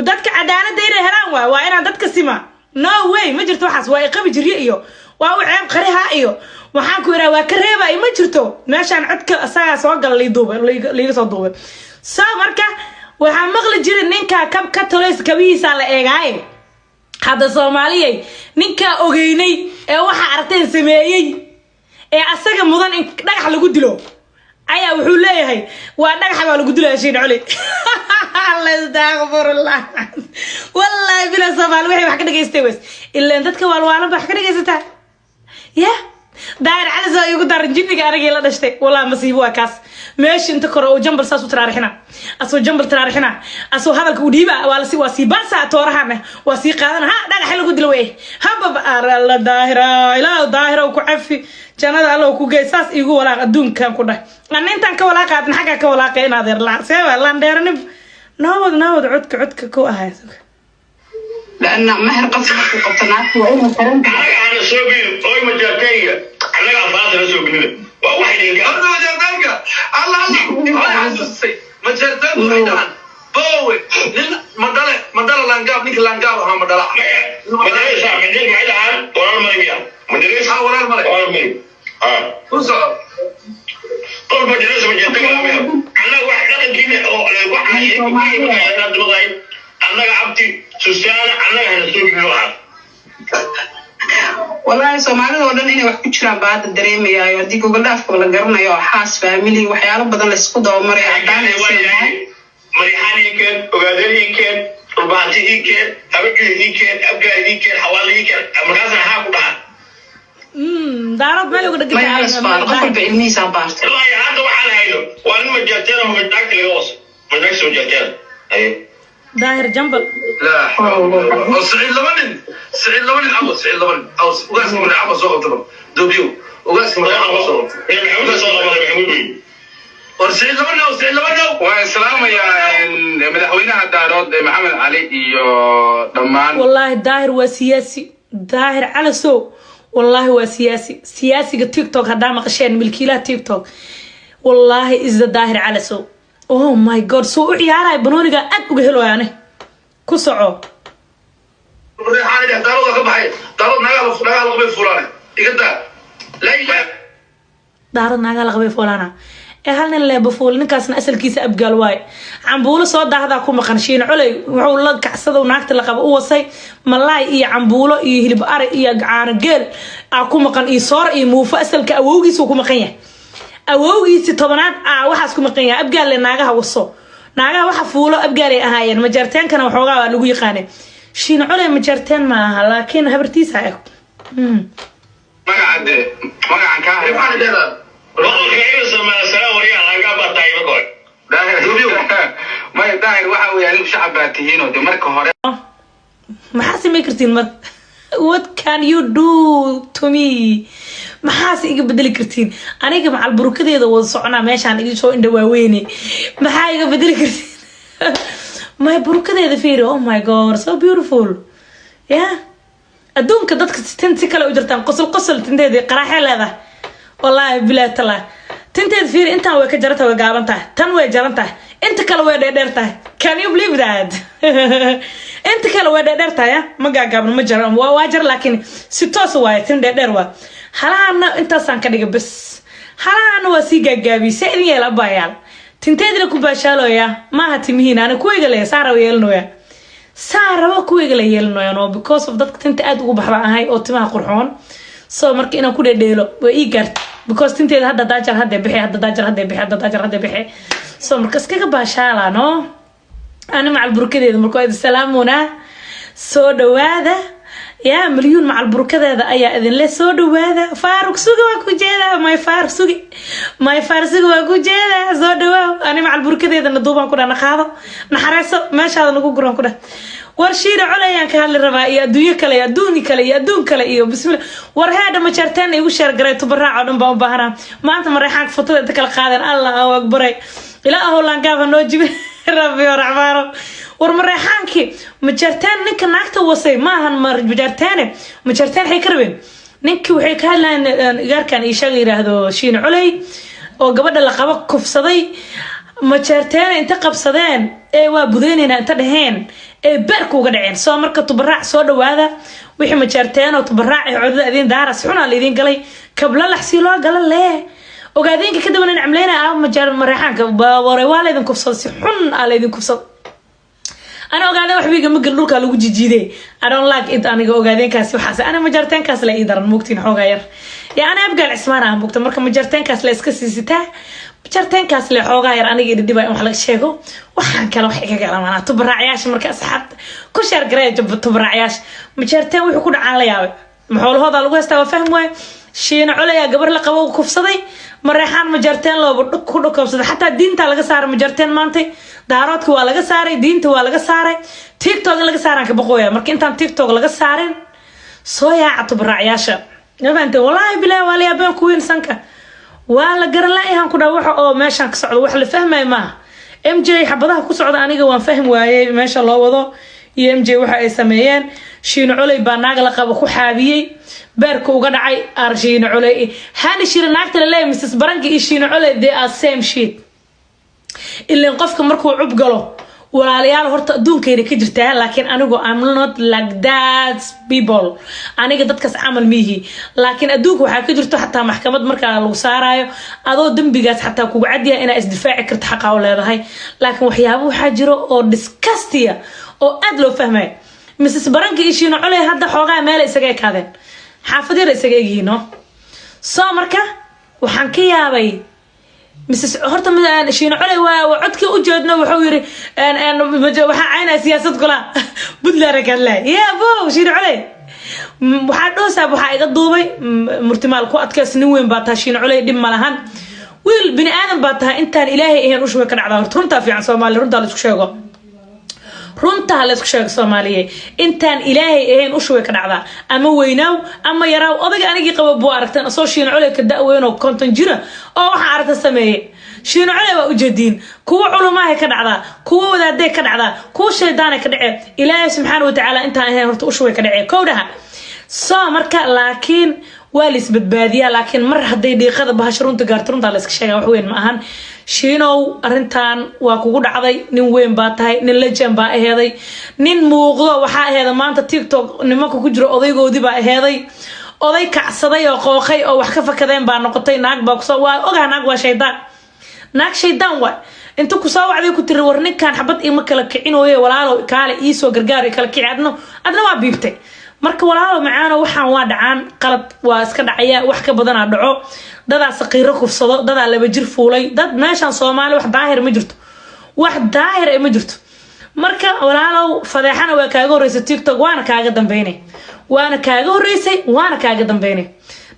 dadka cadaaladda inay helaan waay, waa inaan dadka sima. No way, ma jirto waxaas. Waa iqabi jirye iyo waa u ceeb qariha iyo waxaan ku idhaha waa ka reebay, ma jirto. Meeshaan codka isagaa soo gala, lii duubay, liiga soo duubay. So marka waxaa maqli jiray ninka kab ka tolays kabihiisaa la eegaaye. Hadda Soomaaliyay, ninkaa ogeynay ee waxa aragteen sameeyey ee asaga mudan in dhagax lagu dilo ayaa wuxuu leeyahay waa dhagaxa baa lagu dilaya. Shiin Culi, astaqfirullah. Wallahi bila Soomaali waxay wax ka dhageystay weys, ilaan dadka waalwaalan ba wax ka dhagaysataa. Ya Daahir Cali soo igu daran, jinniga anigii la dhashtay. Wallahi masiibo waa kaas. Meesha inta kore oo jambal saas u taraarixina, asoo jambal taraarixina, asoo hadalka u dhiiba, waa lasi, waa sii baasa toorahana, waa sii qaadana, ha dhagaxa lagu dilo wey. Habab alla Daahira, Ilaah Daahira ku cafi, jannada Alla ku geey. Saas iigu walaaq adduunkan ku dheh. Anna intaan ka walaaqaadin xaggaa ka walaaqay in adeer la seeba landheeranim. Noowad noowad, codka ku ahay. لأن مهر قف markuu qabto naagtu waa inay xiran tahay. Annaga aana soo gelin oy Majartayga, annaga afaanta la soo gelina waa wax idinka. Horta Majartaanka, alla alla, waxay xasuusisay Majartaanku waxay dhahaan bowe nin madhale madhala laangaab, ninka laangaab ahaa madhala. Madareysa madarey maxay dhahaan? Walaal male miya madareysa? Ha, walaal male. Walaal male, ha. Ku soco. Qof madareysa Majartaanka lama helo. Annaga wax dhaqankiina oo wax maqlayn, annaga abti Susaana, annaga hana soo gelin waxaas. Wallaahi Soomaalida oo dhan inay wax ku jiraan baa hadda dareemayaayo, haddii gogol dhaafka la garanayo oo xaas family waxyaalo badan laysku dabamarayo haddaan aysan tahay. Marixaan ii keen, Ogaadeen ii keen, Dhulbahanti ii keen, Habagii ii keen, Abgaar ii keen, Xawaale ii keen, markaasna haa ku dhaha. Daarood meel uga dhegan Maya, halasbaaro, qof walba ilmihiisaa baartay. Ilaa hadda waxaan hayno waa nin Majarteen oo naagta laga waso, naagta Majarteen. Daahir jambal. Laa xawla oo Siciid laba nin, Siciid laba nin, awo Siciid laba nin, aw ugaaska Magacaaba soo qabta, bal doobiyow ugaaska Magacaaba soo qabta. Maxamuud soo qabada, Maxamuud wey. War Siciid laba nin, aw Siciid laba nin. Waan islaamayaa madaxweynaha Daarood ee Maxamed Cali iyo dhammaan. Wallaahi Daahir waa siyaasi. Daahir Calasow wallaahi waa siyaasi, siyaasiga TikTok. Haddaa maqasheen milkiilaha TikTok, wallaahi isda Daahir Calasow. Oh my God, soo u ciyaaraya banooniga aad uga heloy ane ku soco. Reexaan dheh, Daarood ka baxay, Daarood naagaha naagaha la qabay fulaane iga daa, laa ilaaha. Daarad naagaa la qabay foolana ee hal nin leeba fuul, ninkaasna asalkiisa Abgaal waaye. Cambuulo soo daahdaa ku maqan. Shiin Culey wuxuu la kacsado naagta la qabo u wasay malaay iyo cambuulo iyo hilib ari iyo caano geel aa ku maqan iyo soor iyo muufo. Asalka awowgiisa ku maqan yahay, awowgiisi 10aad aa waxaas ku maqan yahay. Abgaalle naagaha waso, naagaha waxa fuulo Abgaalay ahaayeen. Majaarteenkana waxoogaa waa lagu yaqaanay. Shiin Culey majaarteen ma aha, laakiin habartiisa eg. Magaca de magacan kaa Reexaan hay. dhehdaa. Boqolka ciidan Soomaaliya waryaa laga baa tahay marka hore. Daahir, maya Daahir, waxa weeye adigu shacab baa tihiinoo de marka hore. Maxaa samey kartiin marka? What can you do to me? Maxaase iga bedeli kartiin? Aniga macal burukadeeda wada soconaa meeshaan idin soo indha waaweyne. Maxaa iga bedeli kartiin? My burukadeeda fiiri. Oh my God, so beautiful. Yeah, adduunka dadka tin si kale u jirtaan. Qosol qosol, tinteeda qaraaxee leedahay. Wallaahi bilaa talaa, tinteeda fiiri. Intaan way ka jaran tahay, way gaaban tahay, tan way jaran tahay, inta kale way dheerdheer tahay. Can you believe that? Inta kale way dheerdheer tahay. Ah, ma gaagaabno, ma jaran, waa jar, laakiin si toos waaye, tin dheerdheer waa. Halahana intaasaan ka dhiga bes, halahana waa sii gaagaabiyey. See idin yeela abayaal? Tinteedina ku baashaalooya maaha timihiin, ana kuwayga le saara yeelanoya. Saa rabo kuweyga la yeelanayan oo because of dadka tinta aada ugu baxba ahay oo timaha qurxoon. So marka inaan ku dhedheelo way ii gaarta, because tinteeda hadda daajar hadda bixi, hadda daajar hadda bixi, hadda daajar hadda bixi. So marka iskaga baashaala, no, ani macal burkadeeda. Marka waa idin salaamuna, soo dhawaada. Yaa Malyuun macal burkadeeda ayaa idinle, soo dhawaada. Faaruk Sugi waa ku jeedaa, my Faaruk Sugi, my Faaruk Sugi waa ku jeedaa, soo dhawaaw. Ani macal burkadeedana duubaan ku dhah, naqaado, naxariiso, meeshaada nagu guraan ku dhah. War Shiina Col ayaan ka hadli rabaa iyo adduunyo kale iyo adduuni kale iyo adduun kale iyo bismillah. War heedha, Majeerteen igu share garay, tubaraac oo dhan baan u baahanaa maanta. Mareexaanka fotada inta kala qaadeen, Allah akbaray, ilaa ahow laangaaba noo jibin, Rabbi oo raxmaano. War Mareexaankii, Majeerteen, ninka naagta wasay maahan Majeerteene. Majeerteen waxay ka rabeen ninkii, waxay ka hadlayeen igaarkan iyo sheega yiraahdo Shiina Coley oo gabadha la qabo kufsaday. Majeerteene inta qabsadeen ee waa budeyneynaa inta dhaheen ee beerka uga dhaceen. Soo marka tubaraac, soo dhawaada. Wixii Majeerteen oo tubaraac ee codada idiin daaras xunaa la idiin galay, kablalax sii loo gala lee ogaadeenka ka daban camleyna ah. Majeer Mareexaanka ware waa laydin kufsada, si xun aa laydin kufsada. Ana ogaadeen wax biiga magal, dhulkaa lagu jijiiday. I don't like it. Aniga ogaadeenkaasi waxaas, ana Majarteenkaas la ii daran, mugtiin, xoogaa yar ya ana Abgaal Cismaan ah, mugta. Marka Majarteenkaas la iska siisitaa, Majarteenkaas le xoogaa yar aniga idhidhiba in wax laga sheego. Waxaan kale wax iga galamanaa tubaraacayaasha. Marka asxaabta ku share gareeya tubaraacayaasha. Majarteen wuxuu ku dhacaan la yaabay, maxoolahooda lagu haystaa, waa fahmi waaye. Shiina Colayaa gabar la qabo kufsaday, Mareexaan Majarteen looba ku dhukoobsaday. Xataa diinta laga saaray Majarteen maantay, Daaroodka waa laga saaray, diinta waa laga saaray, TikTok in laga saaraan ka baqooya. Marka intaan TikTok laga saarin, soo yaaca tubaraacayaasha. Ma fahamtay? Wallaahi bilaahi, waa la yaabeen kuwiin sanka waa la garan la-yahan ku dhaa. Waxa oo meeshaan ka socdo wax la fahmayo maaha. MJ xabadaha ku socda aniga waan fahmi waayey meesha loo wado iyo MJ waxa ay sameeyeen. Shiino Coley baa naag la qabo ku xaabiyey, beerka uga dhacay. Ar Shiino Coley, Hani Shira, naagta la leeyahay Mrs Baranki iyo Shiino Coley, they are same shit. Ileen qofka markuu cub galo, walaalayaal, horta adduunkayna ka jirtaa, laakiin anigu I'm not like that people. Aniga dadkaas camal miihi, laakiin adduunka waxaa ka jirto xataa maxkamad markaa lagu saarayo, adoo dembigaas xataa kugu cadyahay, inaa isdifaaci karto, xaqaa u leedahay. Laakiin waxyaabo waxaa jiro oo disgusting ah oo aada loo fahmayo. Mrs Baranka iyo Shiino Coley hadda xoogaa meela isaga ekaadeen, xaafad yar isaga egyihiin, no. So marka waxaan ka yaabay Mrs horta Shiino Coley waa codkii u jeedno. Wuxuu yiri waxaa caynaya siyaasad kula Puntland ka hadlaya. Ya bo Shiino Coley waxaa dhoosaab, waxaa iga duubay murtimaal ku adkays. Nin weyn baa tahay, Shiino Coley, dhib ma lahan, wiil bini aadan baa tahay. Intaan Ilaahay ahayn ushuba ka dhacdaa. Horta runtaa fiican, Soomaaliya, runtaa la isku sheego, runtaa la isku sheego, Soomaaliye. Intaan Ilaahay ahayn ushuway ka dhacdaa, ama weynaaw ama yaraaw. Odayga anigii qaba buu aragteen asoo Shiino Coley ka da-weyn oo 50 jira oo waxaa aragta sameeye. Shiino Coley waa ujeediin. Kuwa culumaahay ka dhacdaa, kuwa wadaaday ka dhacdaa, kuwa shaydaanay ka dhacee. Ilaahay subxaana watacaala intaan ahayn horta ushuway ka dhacee kowdhaha. So marka laakiin waa la isbadbaadiyaa, laakiin mar hadday dhiiqada bahasha runta gaarto, runtaa la iska sheegaa, wax weyn ma ahan. Shiinow, arrintan waa kugu dhacday. Nin weyn baa tahay, nin legend baa aheeday, nin muuqdo waxaa aheeda maanta TikTok nimanka ku jiro odaygoodii baa aheeday. Oday kacsaday oo qooqay oo wax ka fakadeen baa noqotay. Naag baa kusoo, waa ogaa, naag waa shaydaan, naag shaydaan waay. Inta kusoo wacday ku tiri, "War ninkan xabad ima kala kicinooye, walaalo kaale iisoo gargaar kala kici." Adna waa biibtay. Marka walaalo macaano, waxaan waa dhacaan, qalad waa iska dhacaya, wax ka badanaa dhaco. Dadaa saqiiro kufsado, dadaa laba jir fuulay, dad meeshan Soomaali wax daahir ma jirto, wax daahir ma jirto. Marka walaalow, fadeexana waa kaaga horreysay TikTok, waana kaaga dambeynay, waana kaaga horreysay, waana kaaga dambeynay.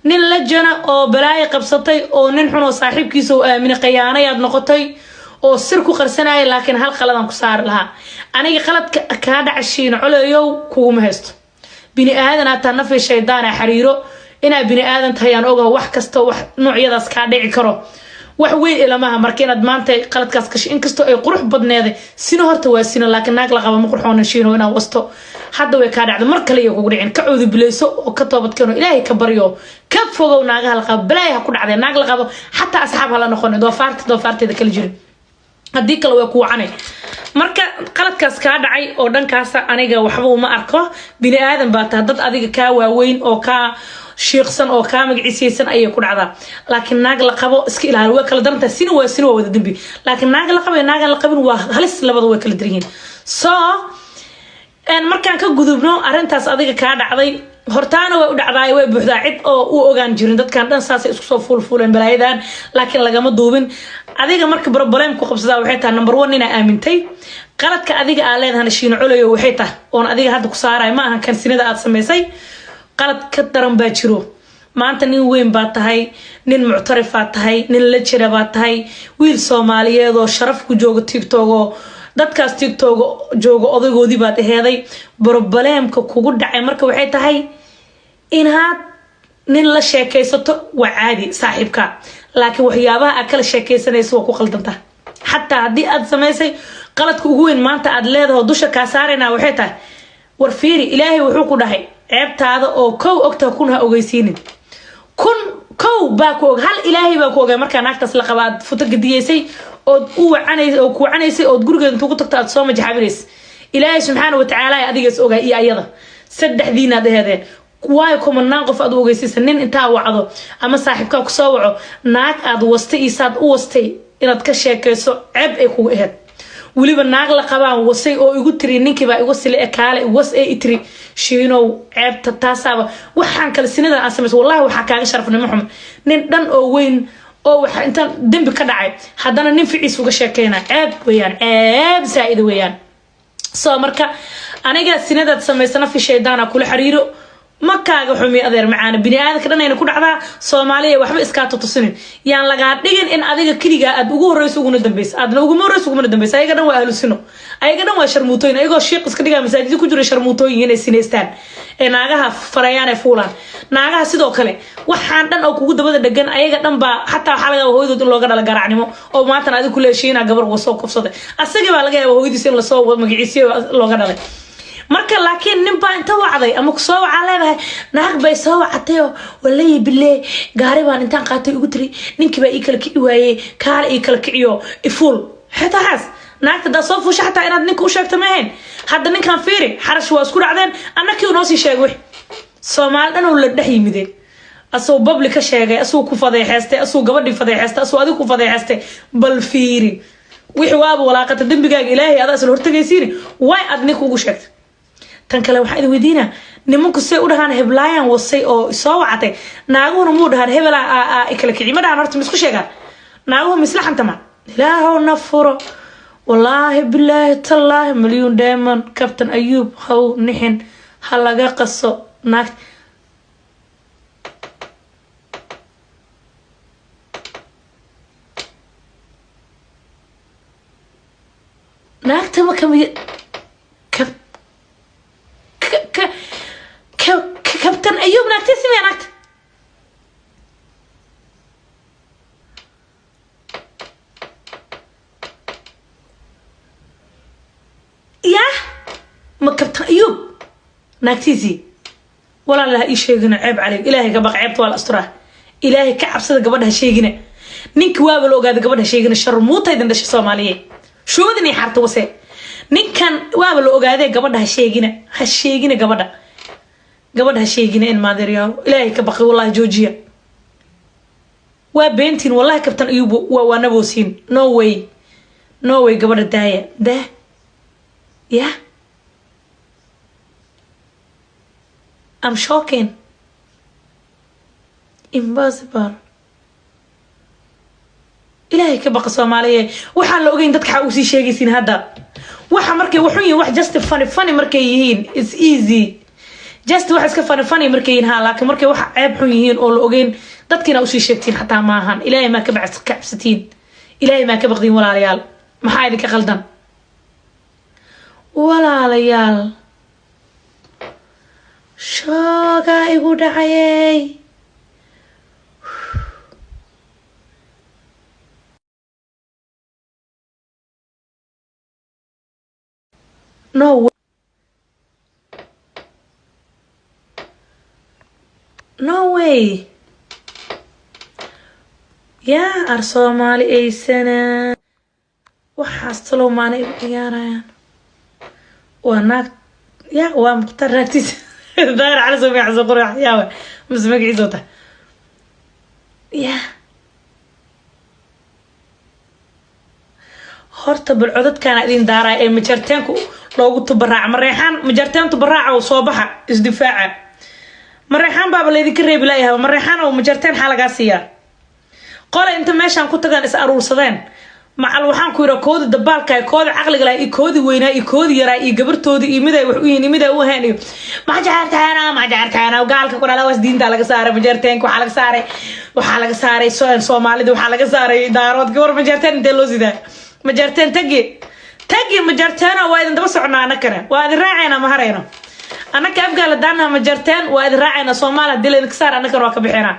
Nin lajana oo balaayo qabsatay oo nin xun oo saaxiibkiisa oo aaminay qayaanayaad noqotay oo sir ku qarsanaya. Laakiin hal qaladaan ku saari lahaa aniga, qaladka kaa dhaca, Shiino Coleyow, kuguma haysto. Bini aadan ataa, nafi shaydaana xariiro. Inaa bini aadan tahay aan ogaho, wax kasta wax noocyadaas kaa dhici karo, wax weyn ilamaha. Marka inaad maanta qaladkaas gashay, inkastoo ay qurux badneeday, sino horta waa sino, laakiin naag la qaba ma qurxoona, Shiino, inaad wasto. Hadda way kaa dhacda, mar kale iyo kugu dhicin. Ka cuudubileyso oo ka toobadkeeno, Ilaahay ka baryo, ka fogow naagaha la qabo. Balaaya ha ku dhacdee, naag la qabo xataa asxaab hala noqonin, doofaarta doofaarteeda kala jirin, haddii kale way ku wacanay. Marka qaladkaas kaa dhacay oo dhankaasa aniga waxba uma arko. Bini aadan baa taha, dad adiga kaa waaweyn oo kaa shiiqsan oo kaa magaciisaysan ayay ku dhacdaa. Laakiin naag la qabo iska ilaali, way kala darantahay. Sina waa sina, waa wada dembi, laakiin naag la qabo iyo naagaan la qabin waa halis, labada way kala daran yihiin. So Markaan ka gudubno arrintaas adiga kaa dhacday, hortaana way u dhacdaay, way buuxdaa cid oo u ogaan jirin. Dadkan dhan saasay isku soo fuulfuuleen balaayadan, laakiin lagama duubin. Adiga marka problem ku qabsadaa waxay tahay, number one, inaa aamintay qaladka adiga aa leedahana. Shiino Colayo, waxay tahay oon adiga hadda ku saarayo ma ahan kan sinada aad samaysay. Qalad ka daran baa jiro. Maanta nin weyn baa tahay, nin muctarifaa tahay, nin la jira baa tahay, wiil Soomaaliyeed oo sharaf ku jooga TikTok oo dadkaas TikTok jooga odaygoodii baad aheeday. Problemka kugu dhacay marka waxay tahay inaad nin la sheekaysato waa caadi, saaxiibka, laakiin waxyaabaha aad kala sheekaysanayso waa ku qaldanta. Xataa haddii aad samaysay qaladka ugu weyn maanta aad leedaho dusha kaa saarayna waxay tahay, war fiiri, Ilaahay wuxuu ku dhahay ceebtaada oo kow ogtaha kun ha ogeysiinin. Kun kow baa ku og, hal Ilaahay baa ku ogay. Markaa naagtaas la qaba aad futo gadiyeysay ood u wacanaysay oo ku wacanaysay ood gurigeeda intuu ku tagto aad soo majaxabinaysay, Ilaahay subxaana watacaala adigaas ogaa iyo ayada saddexdiinaad aheedeen. Waayo, kumanaan qof aad u ogeysiisa nin intaa wacdo ama saaxiibkaa kusoo waco, naag aad wastay iyo saad u wastay inaad ka sheekayso ceeb ay kugu aheyd. Weliba naag la qabaan wasay oo igu tiri ninkiibaa igu sila e kaale was ee itiri. Shiinow, ceebta taasaaba waxaan kale sinada aan samayso, wallahi waxaa kaaga sharafnimo xum nin dhan oo weyn oo waxa intaan dembi ka dhacay haddana nin ficiis uga sheekeyna. Ceeb weeyaan, ceeb saa-ida weeyaan. So marka aniga sinadaad samaysana fi shaydaana kula xiriiro, ma kaaga xumi, adeer macaana. Bini aadamka dhan ayna ku dhacdaa. Soomaaliya waxba iskaa tutusinin, yaan lagaa dhigin in adiga keligaa aad ugu horeyso uguna dambeyso. Aadna uguma horeyso ugumana dambeyso. Ayaga dhan waa ahlu sino, ayaga dhan waa sharmuutooyin. Ayagoo shiiq iska dhigaa masaajida ku jira sharmuutooyin inay sinaystaan ee naagaha farayaan ee fuulaan naagaha. Sidoo kale waxaan dhan oo kugu dabada dhegan ayaga dhan baa xataa waxaa laga yaaba hooyadood in looga dhala garacnimo oo maantana adiga kula heshiinaa gabar wasoo kufsaday. Asagii baa laga yaaba hooyadiis in lasoo magaciisiyo looga dhalay. Marka laakiin nin baa inta wacday ama kusoo wacaa leedahay, naag bay soo wacatayoo walayi bile gaari baan intaan qaatay ugu tiri ninkii baa ii kala kici waayey, kaale ii kala kiciyo ifuul. Xitaa xaas naagta hadaa soo fuusha xataa inaad ninka u sheegto ma ahayn. Hadda ninkan fiiri, xarash waa isku dhacdeen, annakii noo sii sheegay wix Soomaali dhan oo la dhex yimide, asuu public ka sheegay, asuu ku fadeexeystay, asuu gabadhii fadeexeystay, asuu adigu ku fadeexeystay. Bal fiiri, wixii waaba walaaqata. Dembigaaga Ilaahay adaa isla hortagaysiini. Way aad ninka ugu sheegtay. Tan kale waxaa idin weydiinaa, nimanku say u dhahaan heblaayan wasay oo soo wacatay, naaguhuna muu dhahaan hebela kala kici? Ma dhahaan? Horta ma isku sheegaan naaguhu? Ma isla xantama? Ilaahow na furo. Wallaahi bilaahi tallaahi, Malyuun Diamond, Captain Ayuub, haw nixin, ha laga qaso naag. Naagta ma kami ka ka ka Kabtan Ayuub naagtiisi miya naagta? Yah, ma Kabtan Ayuub naagtiisii? Walaalaha, ii sheegina, ceeb caleyg. Ilaahay ka baq, ceebta waa la asturaa. Ilaahay ka cabsada, gabadha ha sheegina. Ninka waaba la ogaada, gabadha ha sheegina. Sharmuuta idin dhashay Soomaaliyeed, shuubadin iyo xaarta wase. Ninkan waaba la ogaadee, gabadha ha sheegina, ha sheegina gabadha, gabadha ha sheegina. In maadeeryaalo, Ilaahay ka baqay, wallahi joojiya, waa beentiin. Wallahi Kabtan Ayuub waa naboosiin. No way, no way. Gabadha daaya, daa ya. I'm shocking. Impossible. Ilaahay ka baqa Soomaaliye. Waxaan la ogeyn dadka xaa usii sheegaysiin hadda. Waxa markay waxun yihiin wax just funny funny markay yihiin, it's easy, just wax iska funny funny markay yihiin ha, laakiin markay wax ceeb xun yihiin oo la ogeyn dadkiina usii sheegtiin xataa maahan. Ilaahay maa ka cabsatiin? Ilaahay maa ka baqdiin? Walaalayaal, maxaa idinka qaldan, walaalayaal? Shoogaa igu dhacayey. No way. No way. Yaa ar Soomaali aysana waxaas talow maana igu ciyaarayaan. Waa naag ya, waa Mukhtaar naagtiisa Daahir Cali soo magaciisa qurax yaawe mise magaciisa wata ya. Horta bal codadkaana idin daaraya ee majarteenku Loogu tubaraaca Mareexaan, Majarteen tubaraaca oo soo baxa, isdifaaca. Mareexaan baaba laydinka reebi layahay. Mareexaan oo Majarteen xaa lagaa siiyaa? Qole inta meeshaan ku tagaan is aruursadeen macal. Waxaan ku yidhaa koodi dabaalka, koodi caqliga lahaa iyo koodi weynaa iyo koodi yaraa iyo gabartoodii iyo miday wax u yihiin iyo miday u ahayn iyo Majarteena, Majarteena gaalka ku dhala was diinta laga saaray Majarteenka. Waxaa laga saaray, waxaa laga saaray Soomaalida, waxaa laga saaray Daarood. Gabar Majarteen intee loo sidaa? Majarteen tagi, tagi Majarteena. Waa idin daba soconaa anakana, waa idin raacayna, ma harayno annaka. Afgaal hadaanaha Majarteen waa idin raacayna. Soomaali hadii laydinka saar, annakana waa ka bixinaa.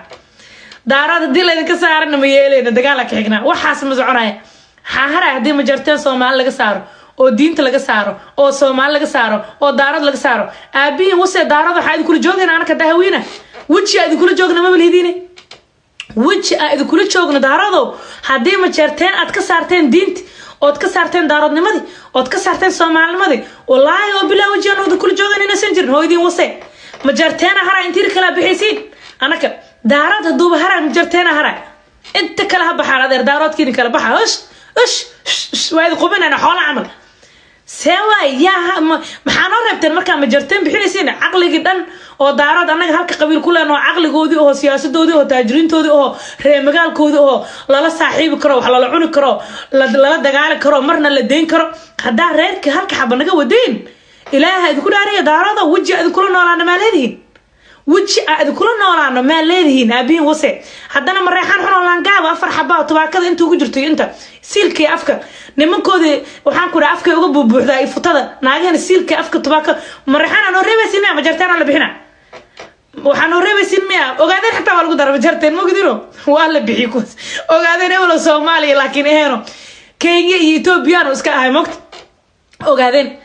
Daarood haddii laydinka saarana ma yeeleyna, dagaala ka xignaa. Waxaas ma soconaya. Xaahara haddii Majarteen Soomaali laga saaro oo diinta laga saaro oo Soomaali laga saaro oo Daarood laga saaro, aabihiin wase. Daarood waxaa idinkula joogayna anaka dahawiina weji aa idinkula joogna maba lihidiine, weji aa idinkula joogno. Daarodow, haddii Majarteen aad ka saarteen diinti ood ka saarteen daaroodnimadii ood ka saarteen soomaalinimadii, wallaahi oo bilaa weji aan idinkula joogayn inaysan jirin. Hooyadiin wase. Majarteena hara, intiir kalaa bixaysiin. Anaka Daarood hadduuba hara, Majarteena hara, inta kale ha baxaan. Adeer, daaroodkiini kale baxa. Ush ush ush, waa idin qubinayna xoola camal. See waay? Yaa maxaa noo reebteen markaa Majarteen bixinaysiin? Caqligii dhan oo Daarood annaga halka qabiil ku leen oo caqligoodii oo siyaasadoodii oo taajiriintoodii oo reer magaalkoodii oo lala saaxiibi karo, wax lala cuni karo, lala dagaali karo, marna la deyn karo, haddaa reerkii halka xaba naga wadayn, Ilaaha idinku dhaariya, Daarooda weji a idinkula noolaana maa leedihiin? Weji a idinkula noolaano maa leedihiin? Aabihiin wase. Haddana Mareexaan xunoo laangaaba, afar xabaa tubaakada inta ugu jirto iyo inta siilkii afka nimankoodii, waxaan ku dhaha afkay uga buubuuxdaa iyo futada naagahana siilkii afka tubaaka. Mareexaan aa noo reebaysin miya? Majarteen aa la bixina, waxaa noo reebaysin miya? Ogaadeen xitaa waa lagu dara Majarteen, mogdino waa la bixiy kuwaas. Ogaadeen ebelo Soomaaliya laakiin aheeno Kenya iyo Ethoobiyan iska ahay mogta ogaadeen,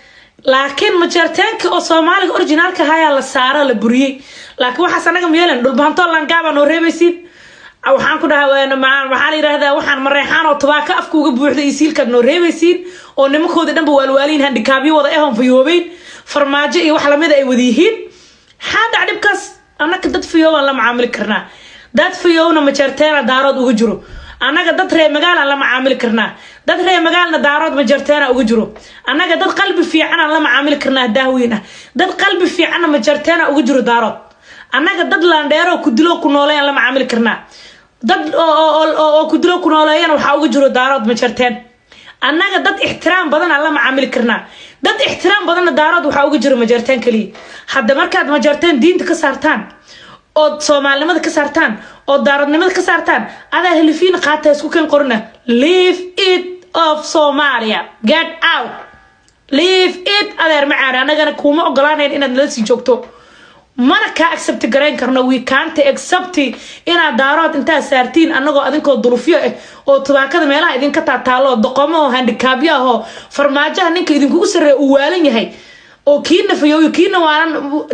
laakiin Majarteenka oo Soomaaliga originaalka ahayaa la saara, la buriyey. Laakiin waxaas anaga ma yeelan. Dhulbaantoo laangaabaa noo reebaysiin. Waxaan ku dhahaa, waxaa la yidhaahdaa, waxaan Mareexaan oo tubaako afka uga buuxda iyo siilkaad noo reebaysiin oo nimankoodii dhanba waalwaaliin, handikaabyo wada ehon, fayoobeyn, farmaajo iyo wax lamida ay wada yihiin. Maxaa dhac dhibkaas? Annaka dad fayoobaan la macaamili karnaa, dad fayowna Majarteena Daarood uga jiro. Annaga dad reer magaalaan la macaamili karnaa, dad reer magaalna Daarood Majarteena uga jiro. Annaga dad qalbi fiicanaan la macaamili karnaa, daahweyn ah, dad qalbi fiicanna Majarteena uga jiro Daarood. Annaga dad laandheero ku dilo ku nooleeyaan la macaamili karnaa, dad oo ku dilo ku nooleeyana waxaa uga jiro Daarood Majarteen. Annaga dad ixtiraam badan aan la macaamili karnaa, dad ixtiraam badanna Daarood waxaa uga jiro Majarteen keliya. Hadda markaad Majarteen diinta ka saartaan ood soomaalinimada ka saartaan oo daaroodnimada ka saartaan, adaa helifiin qaata, isku keen qorina. Leave it of Somalia, get out, leave it. Adeer macaane, annagana kuuma ogolaanayn inaad nala sii joogto, mana kaa accept garayn karno. We can't accept inaad Daarood intaad saartiin annagoo adinkoo dulufyo ah oo tubaakada meelaha idinka taataalo oo doqomo oo handikaabyo ah oo farmaajaha ninka idinkugu sarreeya uu waalan yahay oo kiina fayooyo, kiina waalan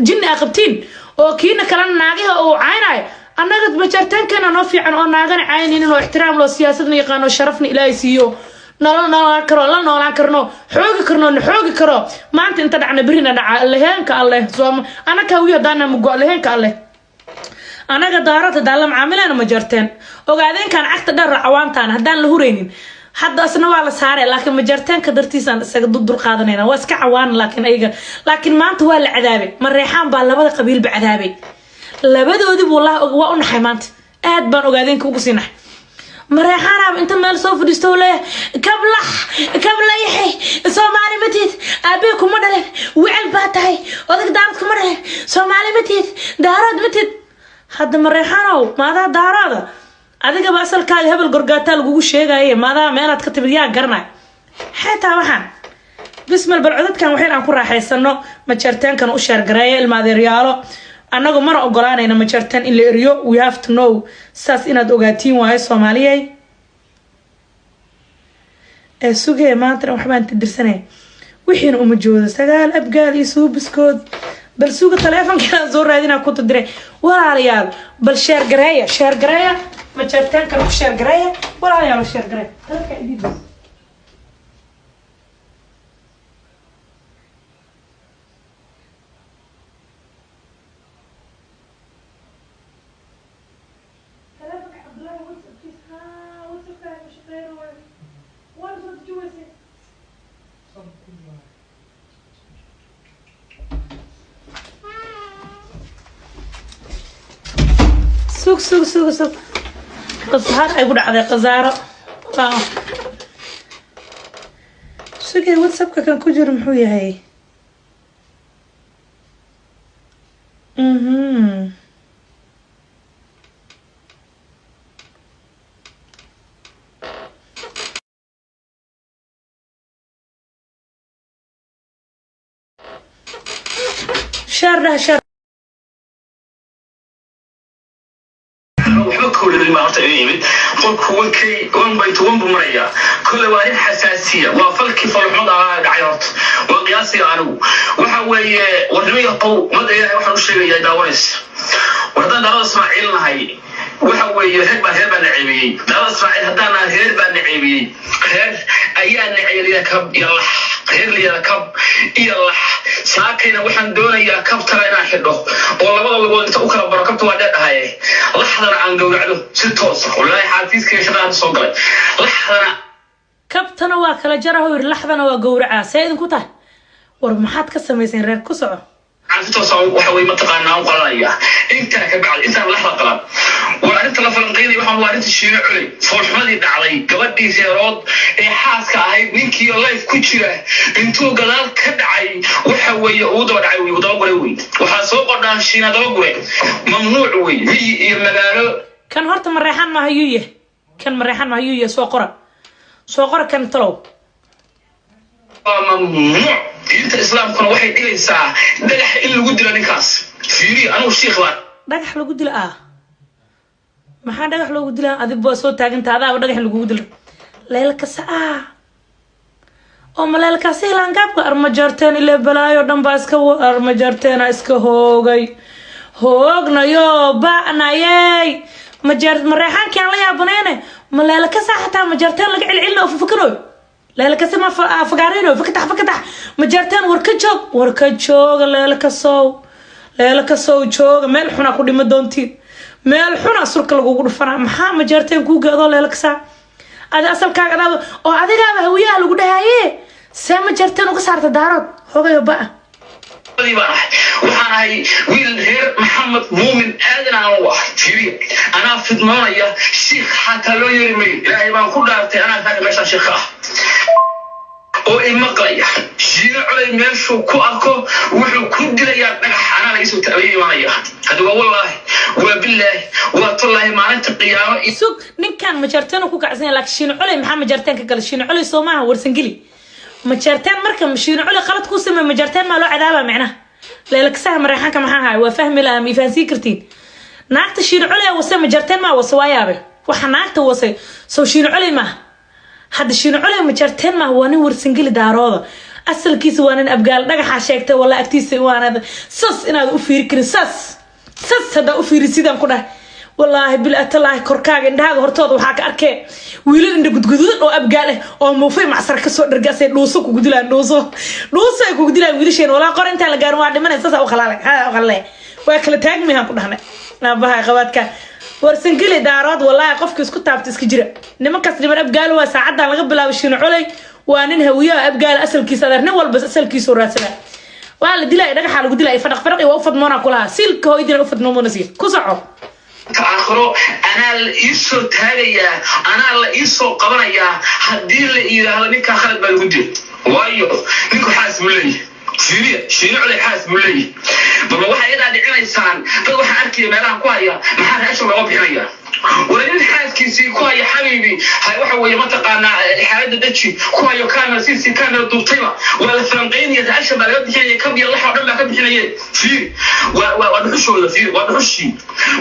jinni aa qabtiin oo kiina kalena naagaha uu caynayo. Annaga Majarteenkeena noo fiican oo naagana caynaynin oo ixtiraam loo, siyaasadna yaqaano, sharafna Ilaahay siiyo, nolol noolaan karo, la noolaan karno, xoogi karno, na xoogi karo. Maanta inta dhacna berina dhaca leheenka Alleh. Sooma anaka hawiyo haddaana mugo leheenka Alleh. Anaga Daarood haddaan la macaamilana Majarteen, ogaadeenkan cagta dheer cawaantaan haddaan la huraynin, hadda asna waa la saare, laakiin Majarteenka dartiisaan isaga dul qaadanayna. Waa iska cawaan, laakiin ayaga, laakiin maanta waa la cadaabay. Mareexaan baa labada qabiilba cadaabay, labadoodiba. Wallahi waa u naxay maanta, aad baan ogaadeenka ugu sii naxay. Mareexaanaaba inta meel soo fadhiisto leeyahay kablax kablayaxay, Soomaali ma tihid, aabbe kuma dhalin, wicel baa tahay, odag Daarood kuma dhalin, Soomaali ma tihid, Daarood ma tihid. Hadda Mareexaanow, maadaa Daarooda? Adigaba asalkaaga hebel gorgaataa lagugu sheegaye, maadaa meelaad ka timid yaa garanay? Xataa waxaan bismal bal codadkan waxyar aan ku raaxaysano. Majarteenkan u share gareeya, ilmaadeeryaalo. Annagu mana ogolaanayna Majarteen in la eriyo. We have to know, saas inaad ogaatiin waayo. Soomaaliyay ee sugee, maantana waxbaan tidirsanaya, wixiina uma joodo sagaal abgaal iyo suubiskood. Bal suga, taleefonkeedaan soo raadinaa ku tadiray. Walaalayaal, bal share gareeya, share gareeya, Majarteenkan ku share gareeya. Walaalayaal, share gareeya. Dalka idin taleefonka Cabdullaahi WhatsAppkiisa, haa, WhatsAppkaaga ma shaqeyn waayo, waana soo deji weysay. Sug, sug, sug, sug. Qasaaro ay ku dhacday, qasaaro. Sugay, WhatsAppka kan ku jiro muxuu yahay? Share dhah, share. Waxba kowladin baa horta idin yimid. Qolku wankay 1.1 buu marayaa. Kole waa arrin xasaasiya, waa falkii falxumada ahaa dhacay. Horta waa qiyaasiga anigu waxa weeye warnimo yahow. Ummadda Ilaahay waxaan u sheegayaa daawanaysa, war haddaan Daarada Ismaaciil nahay, waxa weeye reer baa na ceebiyey. Daarada Ismaaciil haddaan nahay, reer baa na ceebiyey, reer ayaa na ceeliya, kab iyo lax, reer liyada kab iyo lax. Saakayna waxaan doonayaa kabtana inaan xidho oo labada lugood inta u kala baro. Kabta waa dheer dhahaye, laxdana aan gowracdo si toosa. Wallaahi xaafiiskayga shaqada soo galay laxdana. Kabtana waa kala jaraho yiri, laxdana waa gowracaa. See idinku tahay? War maxaad ka samayseen reer? Ku soco. Aan si toosa waxa weye mataqaanaa u qalanaya intaa ka bacdi intaan laxda qalan. War arrinta la falanqeynaya waxaan waa arrinta Shiino Culey, foolxumadii dhacday, gabadhii reerood ee xaaska ahayd, ninkii live ku jira intuu gadaal ka dhacay, waxa weeye uu daba dhacay wey, uu daba guray wey. Waxaa soo qordhaan Shiina daba gure, mamnuuc wey, miyi iyo magaalo. Kan horta mareexaan maaha yuu yahay? Kan mareexaan maaha yuu yahay? Soo qora, soo qora kan talow. Waa mamnuuc. Diinta Islaamkuna waxay dhigaysaa dhagax in lagu dilo ninkaas. Fiiri, anigu shiikh baan. Dhagax lagu dilo ah? Maxaa dhagax loogu dilaa? Adig waa soo taaganta, adaaba dhagax lagugu dilo. Leelkasa ah oo ma leelkaasi laangaabka armajaarteen ile balaayo dhan baa iska armajaarteena iska hoogay, hoognayo ba'nayey. Majeer mareexaankii aan la yaabanayne, ma leelkasa xataa majaarteen laga celcelina oo fafakanoy? Leelkasi ma fagaareyno? Fakatax, fakatax majaarteen. War ka joog, war ka jooga leelkasow, leelkasow jooga. Meel xunaa ku dhima doontiin, meel xuna surka lagugu dhufanaa. Maxaa majaarteen kuu gaadoo leelkasaa? Adi asalkaaga adaaba oo adigaaba hawiyaha lagu dhahaye, see majaarteen uga saarta daarood? Hogayo ba'a. Baan ahay, waxaan ahay wiil reer Maxamed Muumin Aadan aan u ahay. Fiiriya, anaa fidmoonaya, shiikh xataa loo yeeri mayo. Ilaahay baan ku dhaartay, anaa taaga meeshaan shiikh ah oo imaqlaya. Shiino Colay meeshuu ku arko wuxuu ku dilayaa dhagax. Anaa laga soo laga imaanaya hadda. Waa wallaahi, waa bilaahi, waa tallaahi, maalinta qiyaamo. Sug, ninkan majaarteen ku kacsan yahay, laakiin Shiino Culey maxaa majaarteen ka galay? Shiino Culey soo maaha Warsangeli majaarteen? Marka Shiino Culey qalad ku sameey, majaarteen maa loo cadaabaa? Micnaha leelkasaha mareexaanka maxaa haay? Waa fahmi lahaa, ma ifahansiin kartiin? Naagta Shiino Culey wase majaarteen maa wase? Waa yaabe, waxa naagta wase soo Shiino Culey maaha. Hadda Shiino Culey majaarteen maaha, waa nin Warsangeli daarooda, asalkiisa waa nin Abgaal. Dhagaxaa sheegtay walla agtiisa waanaad sas inaad u fiiri karin. Sas sas haddaa u fiiri sidaan ku dhahay, wallaahi bilatalaahi, korkaaga indhahaaga hortooda waxaa ka arkee wiilal indha gudgududan oo Abgaal ah oo muufay macsar kasoo dhargaasay dhuuso kugu dilaan, dhuuso, dhuuso ay kugu dilaan wiilasheen. Walaa qor intaan la gaarin waa dhimanay. Sasa u khalaalay, ha u khalaalay, waa kala taagmihaan ku dhahnay aabaha qabaadka Warsangeli daarood. Wallaahi qofki isku taabta iska jira nimankaas, niman Abgaal waa. Saacadan laga bilaabo Shiino Culey waa nin hawiyaha Abgaal asalkiisa. Adeer, nin walba asalkiisu raadsanaa. Waa la dilay, dhagaxa lagu dilay, fadhaq fadhaq waa u fadmoona kulaha siilka hooyadina u fadmoona sii ku soco. Aakhiro anaa la iisoo taagayaa, anaa la iisoo qabanayaa haddii la yidhaahdo ninkaa khalad baa lagu dilay. Waayo, ninku xaas buu leeyahay. Fiiriya, Shiino Culey xaas buu leeyahay. Balma waxaa iyadaa dhicinaysaan dad waxaa arkaya meelaha ku haya, maxaa raashin looga bixinaya? War nin xaaskiisii ku haya xabiibi hay, waxa weeye mataqaanaa xaaladda deji ku hayo, camera cc camera duubtayba waa la falanqeynaya, raashin baa laga bixinaya, kab iyo lax oo dhan baa ka bixinaya. Fiiri, waa dhuxushooda. Fiiri, waa dhuxushii,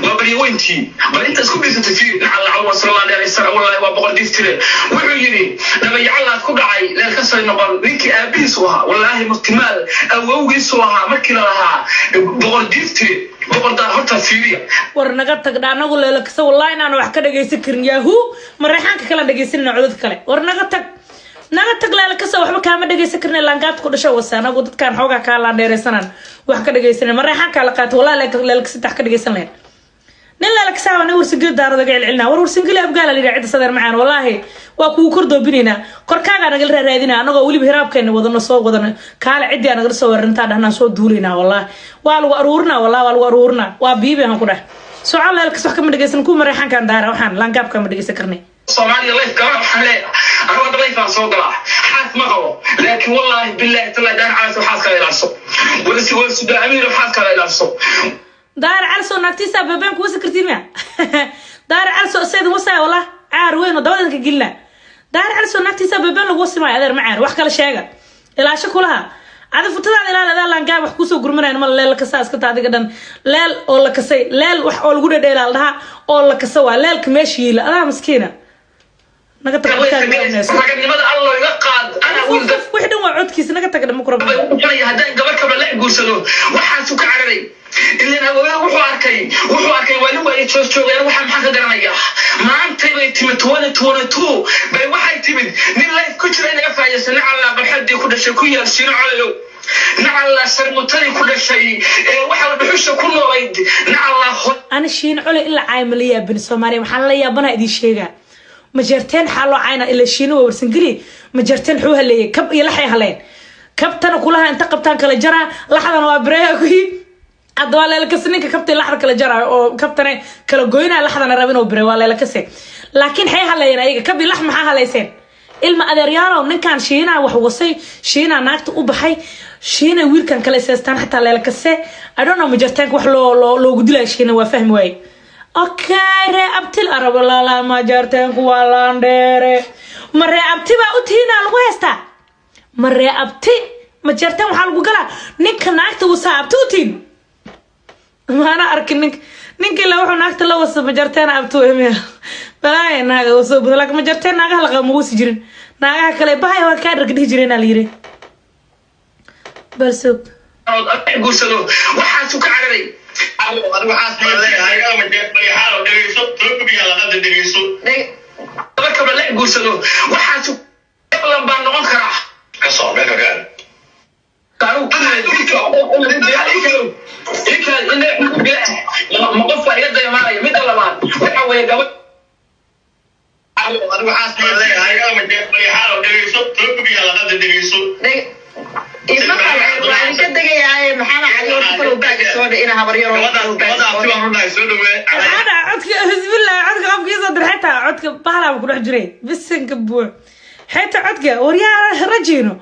waa baryaweyntii. Bal inta isku biirsatay fiiri, nacal lacal wasallaan dheeraysana. Wallaahi waa boqor diftire. Wuxuu yidhi dhabayacalaad ku dhacay leelkasay noqon ninkii aabihiisu ahaa. Wallaahi murtimaal awowgiisu ahaa markii la lahaa boqor diftire, boqor daar. Horta fiiriya. War naga tagdha anagu leelakasa, wallahi inaan wax ka dhagaysan karin. Yahu mareexaanka kale dhagaysanina, codad kale. War naga tag, naga tag leelakasa, waxba kaama dhagaysan karna. Laangaabta ku dhasho wase, anagu dadkaan xoogaa kaa laandheeraysanaan wax ka dhagaysanan. Mareexaankaa la qaata, wallahi leelakasa wax ka dhagaysan lahayn. Nin leelakasaa nin Warsangeli daarada ga celcelinaa. War Warsangeli Abgaala la yidhaha cidda sadeer macaan. Wallaahi waa kugu kor doobinaynaa, korkaagaa nagala raaraadinaa, anagoo weliba hiraabkeena wadano soo wadano. Kaale ciddii aa nagala soo weerarintaa dhahnaan soo duulaynaa. Wallaahi waa lagu aruurinaa, wallahi waa lagu aruurinaa. Waa biibi aan ku dhahay. Soco, Leelkas wax kama dhegeysan ku Mareexankan daara, waxaan laangaabka ma dhegeysan karnay. Soomaaliya live gala, waxaan leeyahay anigu hadda live baan soo galaa, xaas ma qabo, laakiin wallaahi billahi tallahi, Daahir Calasow xaaskaaga ilaaliso, walasi walsuda Amiir xaaskaaga ilaaliso. Daahir Calasow naagtiisa beebeen kuwasi kartiin miya? Daahir Calasow seedin wasaya, wallah caar weyn oo dabadan ka gelina. Daahir Calasow naagtiisa beebeen lagu wasi maayo, adeer macaan. Wax kale sheega, ilaasho kulaha adi futadaada ilaal, adaa laangaab wax kusoo gurmanayn ma leel la kasaa iska taa adiga dhan. Leel oo la kasay, leel wax oo lagu dhedheelaa la dhahaa oo la kasa, waa leelka meesha yiila. Adaa maskiina naga tag. Raganimada Allo iga qaad, anaa wiil. Wixii dhan waa codkiisa, naga taga dhama kura. Haddaan gabar kaba la guursado, waxaasu ka cararay ilan awoowe wuxuu arkay waa nin waaye joog joogeen. Waxaa maxaan ka garanaya? Maantay bay timid, 2022 bay waxay timid nin live ku jira inaga faa'idaysa. Nacallaa qalxadii ku dhashay ku yaal Shiino Colayow, nacallaa sharmutadii ku dhashay ee waxa dhuxusha ku noolayd, nacallaa. Ani Shiin Cole in la caayo ma la yaabin. Soomaaliya waxaan la yaabanaa idiin sheegaa, Majeerteen xaa loo caayna? Ila Shiino waa Warsangeli. Majeerteen xuu haleeyay? Kab iyo laxay haleen. Kabtana kulaha inta qabtaan kala jaraa, laxdana waa bireeya kuyi. Hadda waa Leelakase ninka kabtay laxda kala jaraayo oo kabtana kala goynaya, laxdana rab inuu biray, waa Leelakase. Laakiin xay haleeyeen ayaga? Kab iyo lax maxaa haleyseen, ilma adeeryaalow? Ninkan Shiinaa wax wasay, Shiinaa naagta u baxay, Shiina wiilkan kale seestaan xataa Leelakase. I don't know Majeerteenka wax loo loogu dilaya Shiina, waa fahmi waaye. Okay, ree abtil arabo lala, Majeerteenku waa laandheere. Ma ree abti baa u tihiinaa lagu haystaa? Ma ree abti Majeerteen waxaa lagu galaa ninka naagta wasaa abti u tihiin? Maana arkin ninka ninka ilaa wuxuu naagta la wasa. Majarteen abtu emiya balaaya naaga wasoo buda, laakiin Majarteen naagaha la qaba ma wasi jirin. Naagaha kale bahaya waa kaa dharka dhihi jireenaa la yiri. Bal sug. Guursado, waxaasu ka cararay. Dhegeyso, dhegeyso. Gabar kaba la guursado, waxaasu lan baan noqon karaa. Ka soo meel ka gaar. Ma qof baa iga daymaanaya? Midda labaad waxa weeye gabadh. Dhegeyso, dhegeyso. Waan ka degayaaye, Maxamed Cali, horta kalow baaga soo dhe ina habaryaro. Soo dhawee. Maxaa dhaca codka? Bismillah, codka qofkiisoo dir xitaa codka bahlaaba ku dhex jiray, bisinka buux. Xitaa codka waryaa rajiino,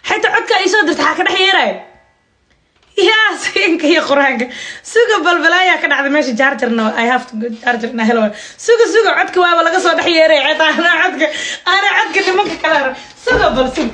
xitaa codka ay soo dirta xaa ka dhex yeerayo yaa siinka iyo Qur-aanka. Suga, balbalaayaa ka dhacday meesha. Chargerna I have to go, chargerna helo. Suga, suga, codka waaba laga soo dhex yeeray. Xitaa ana codka nimanka kale suga, bal suga.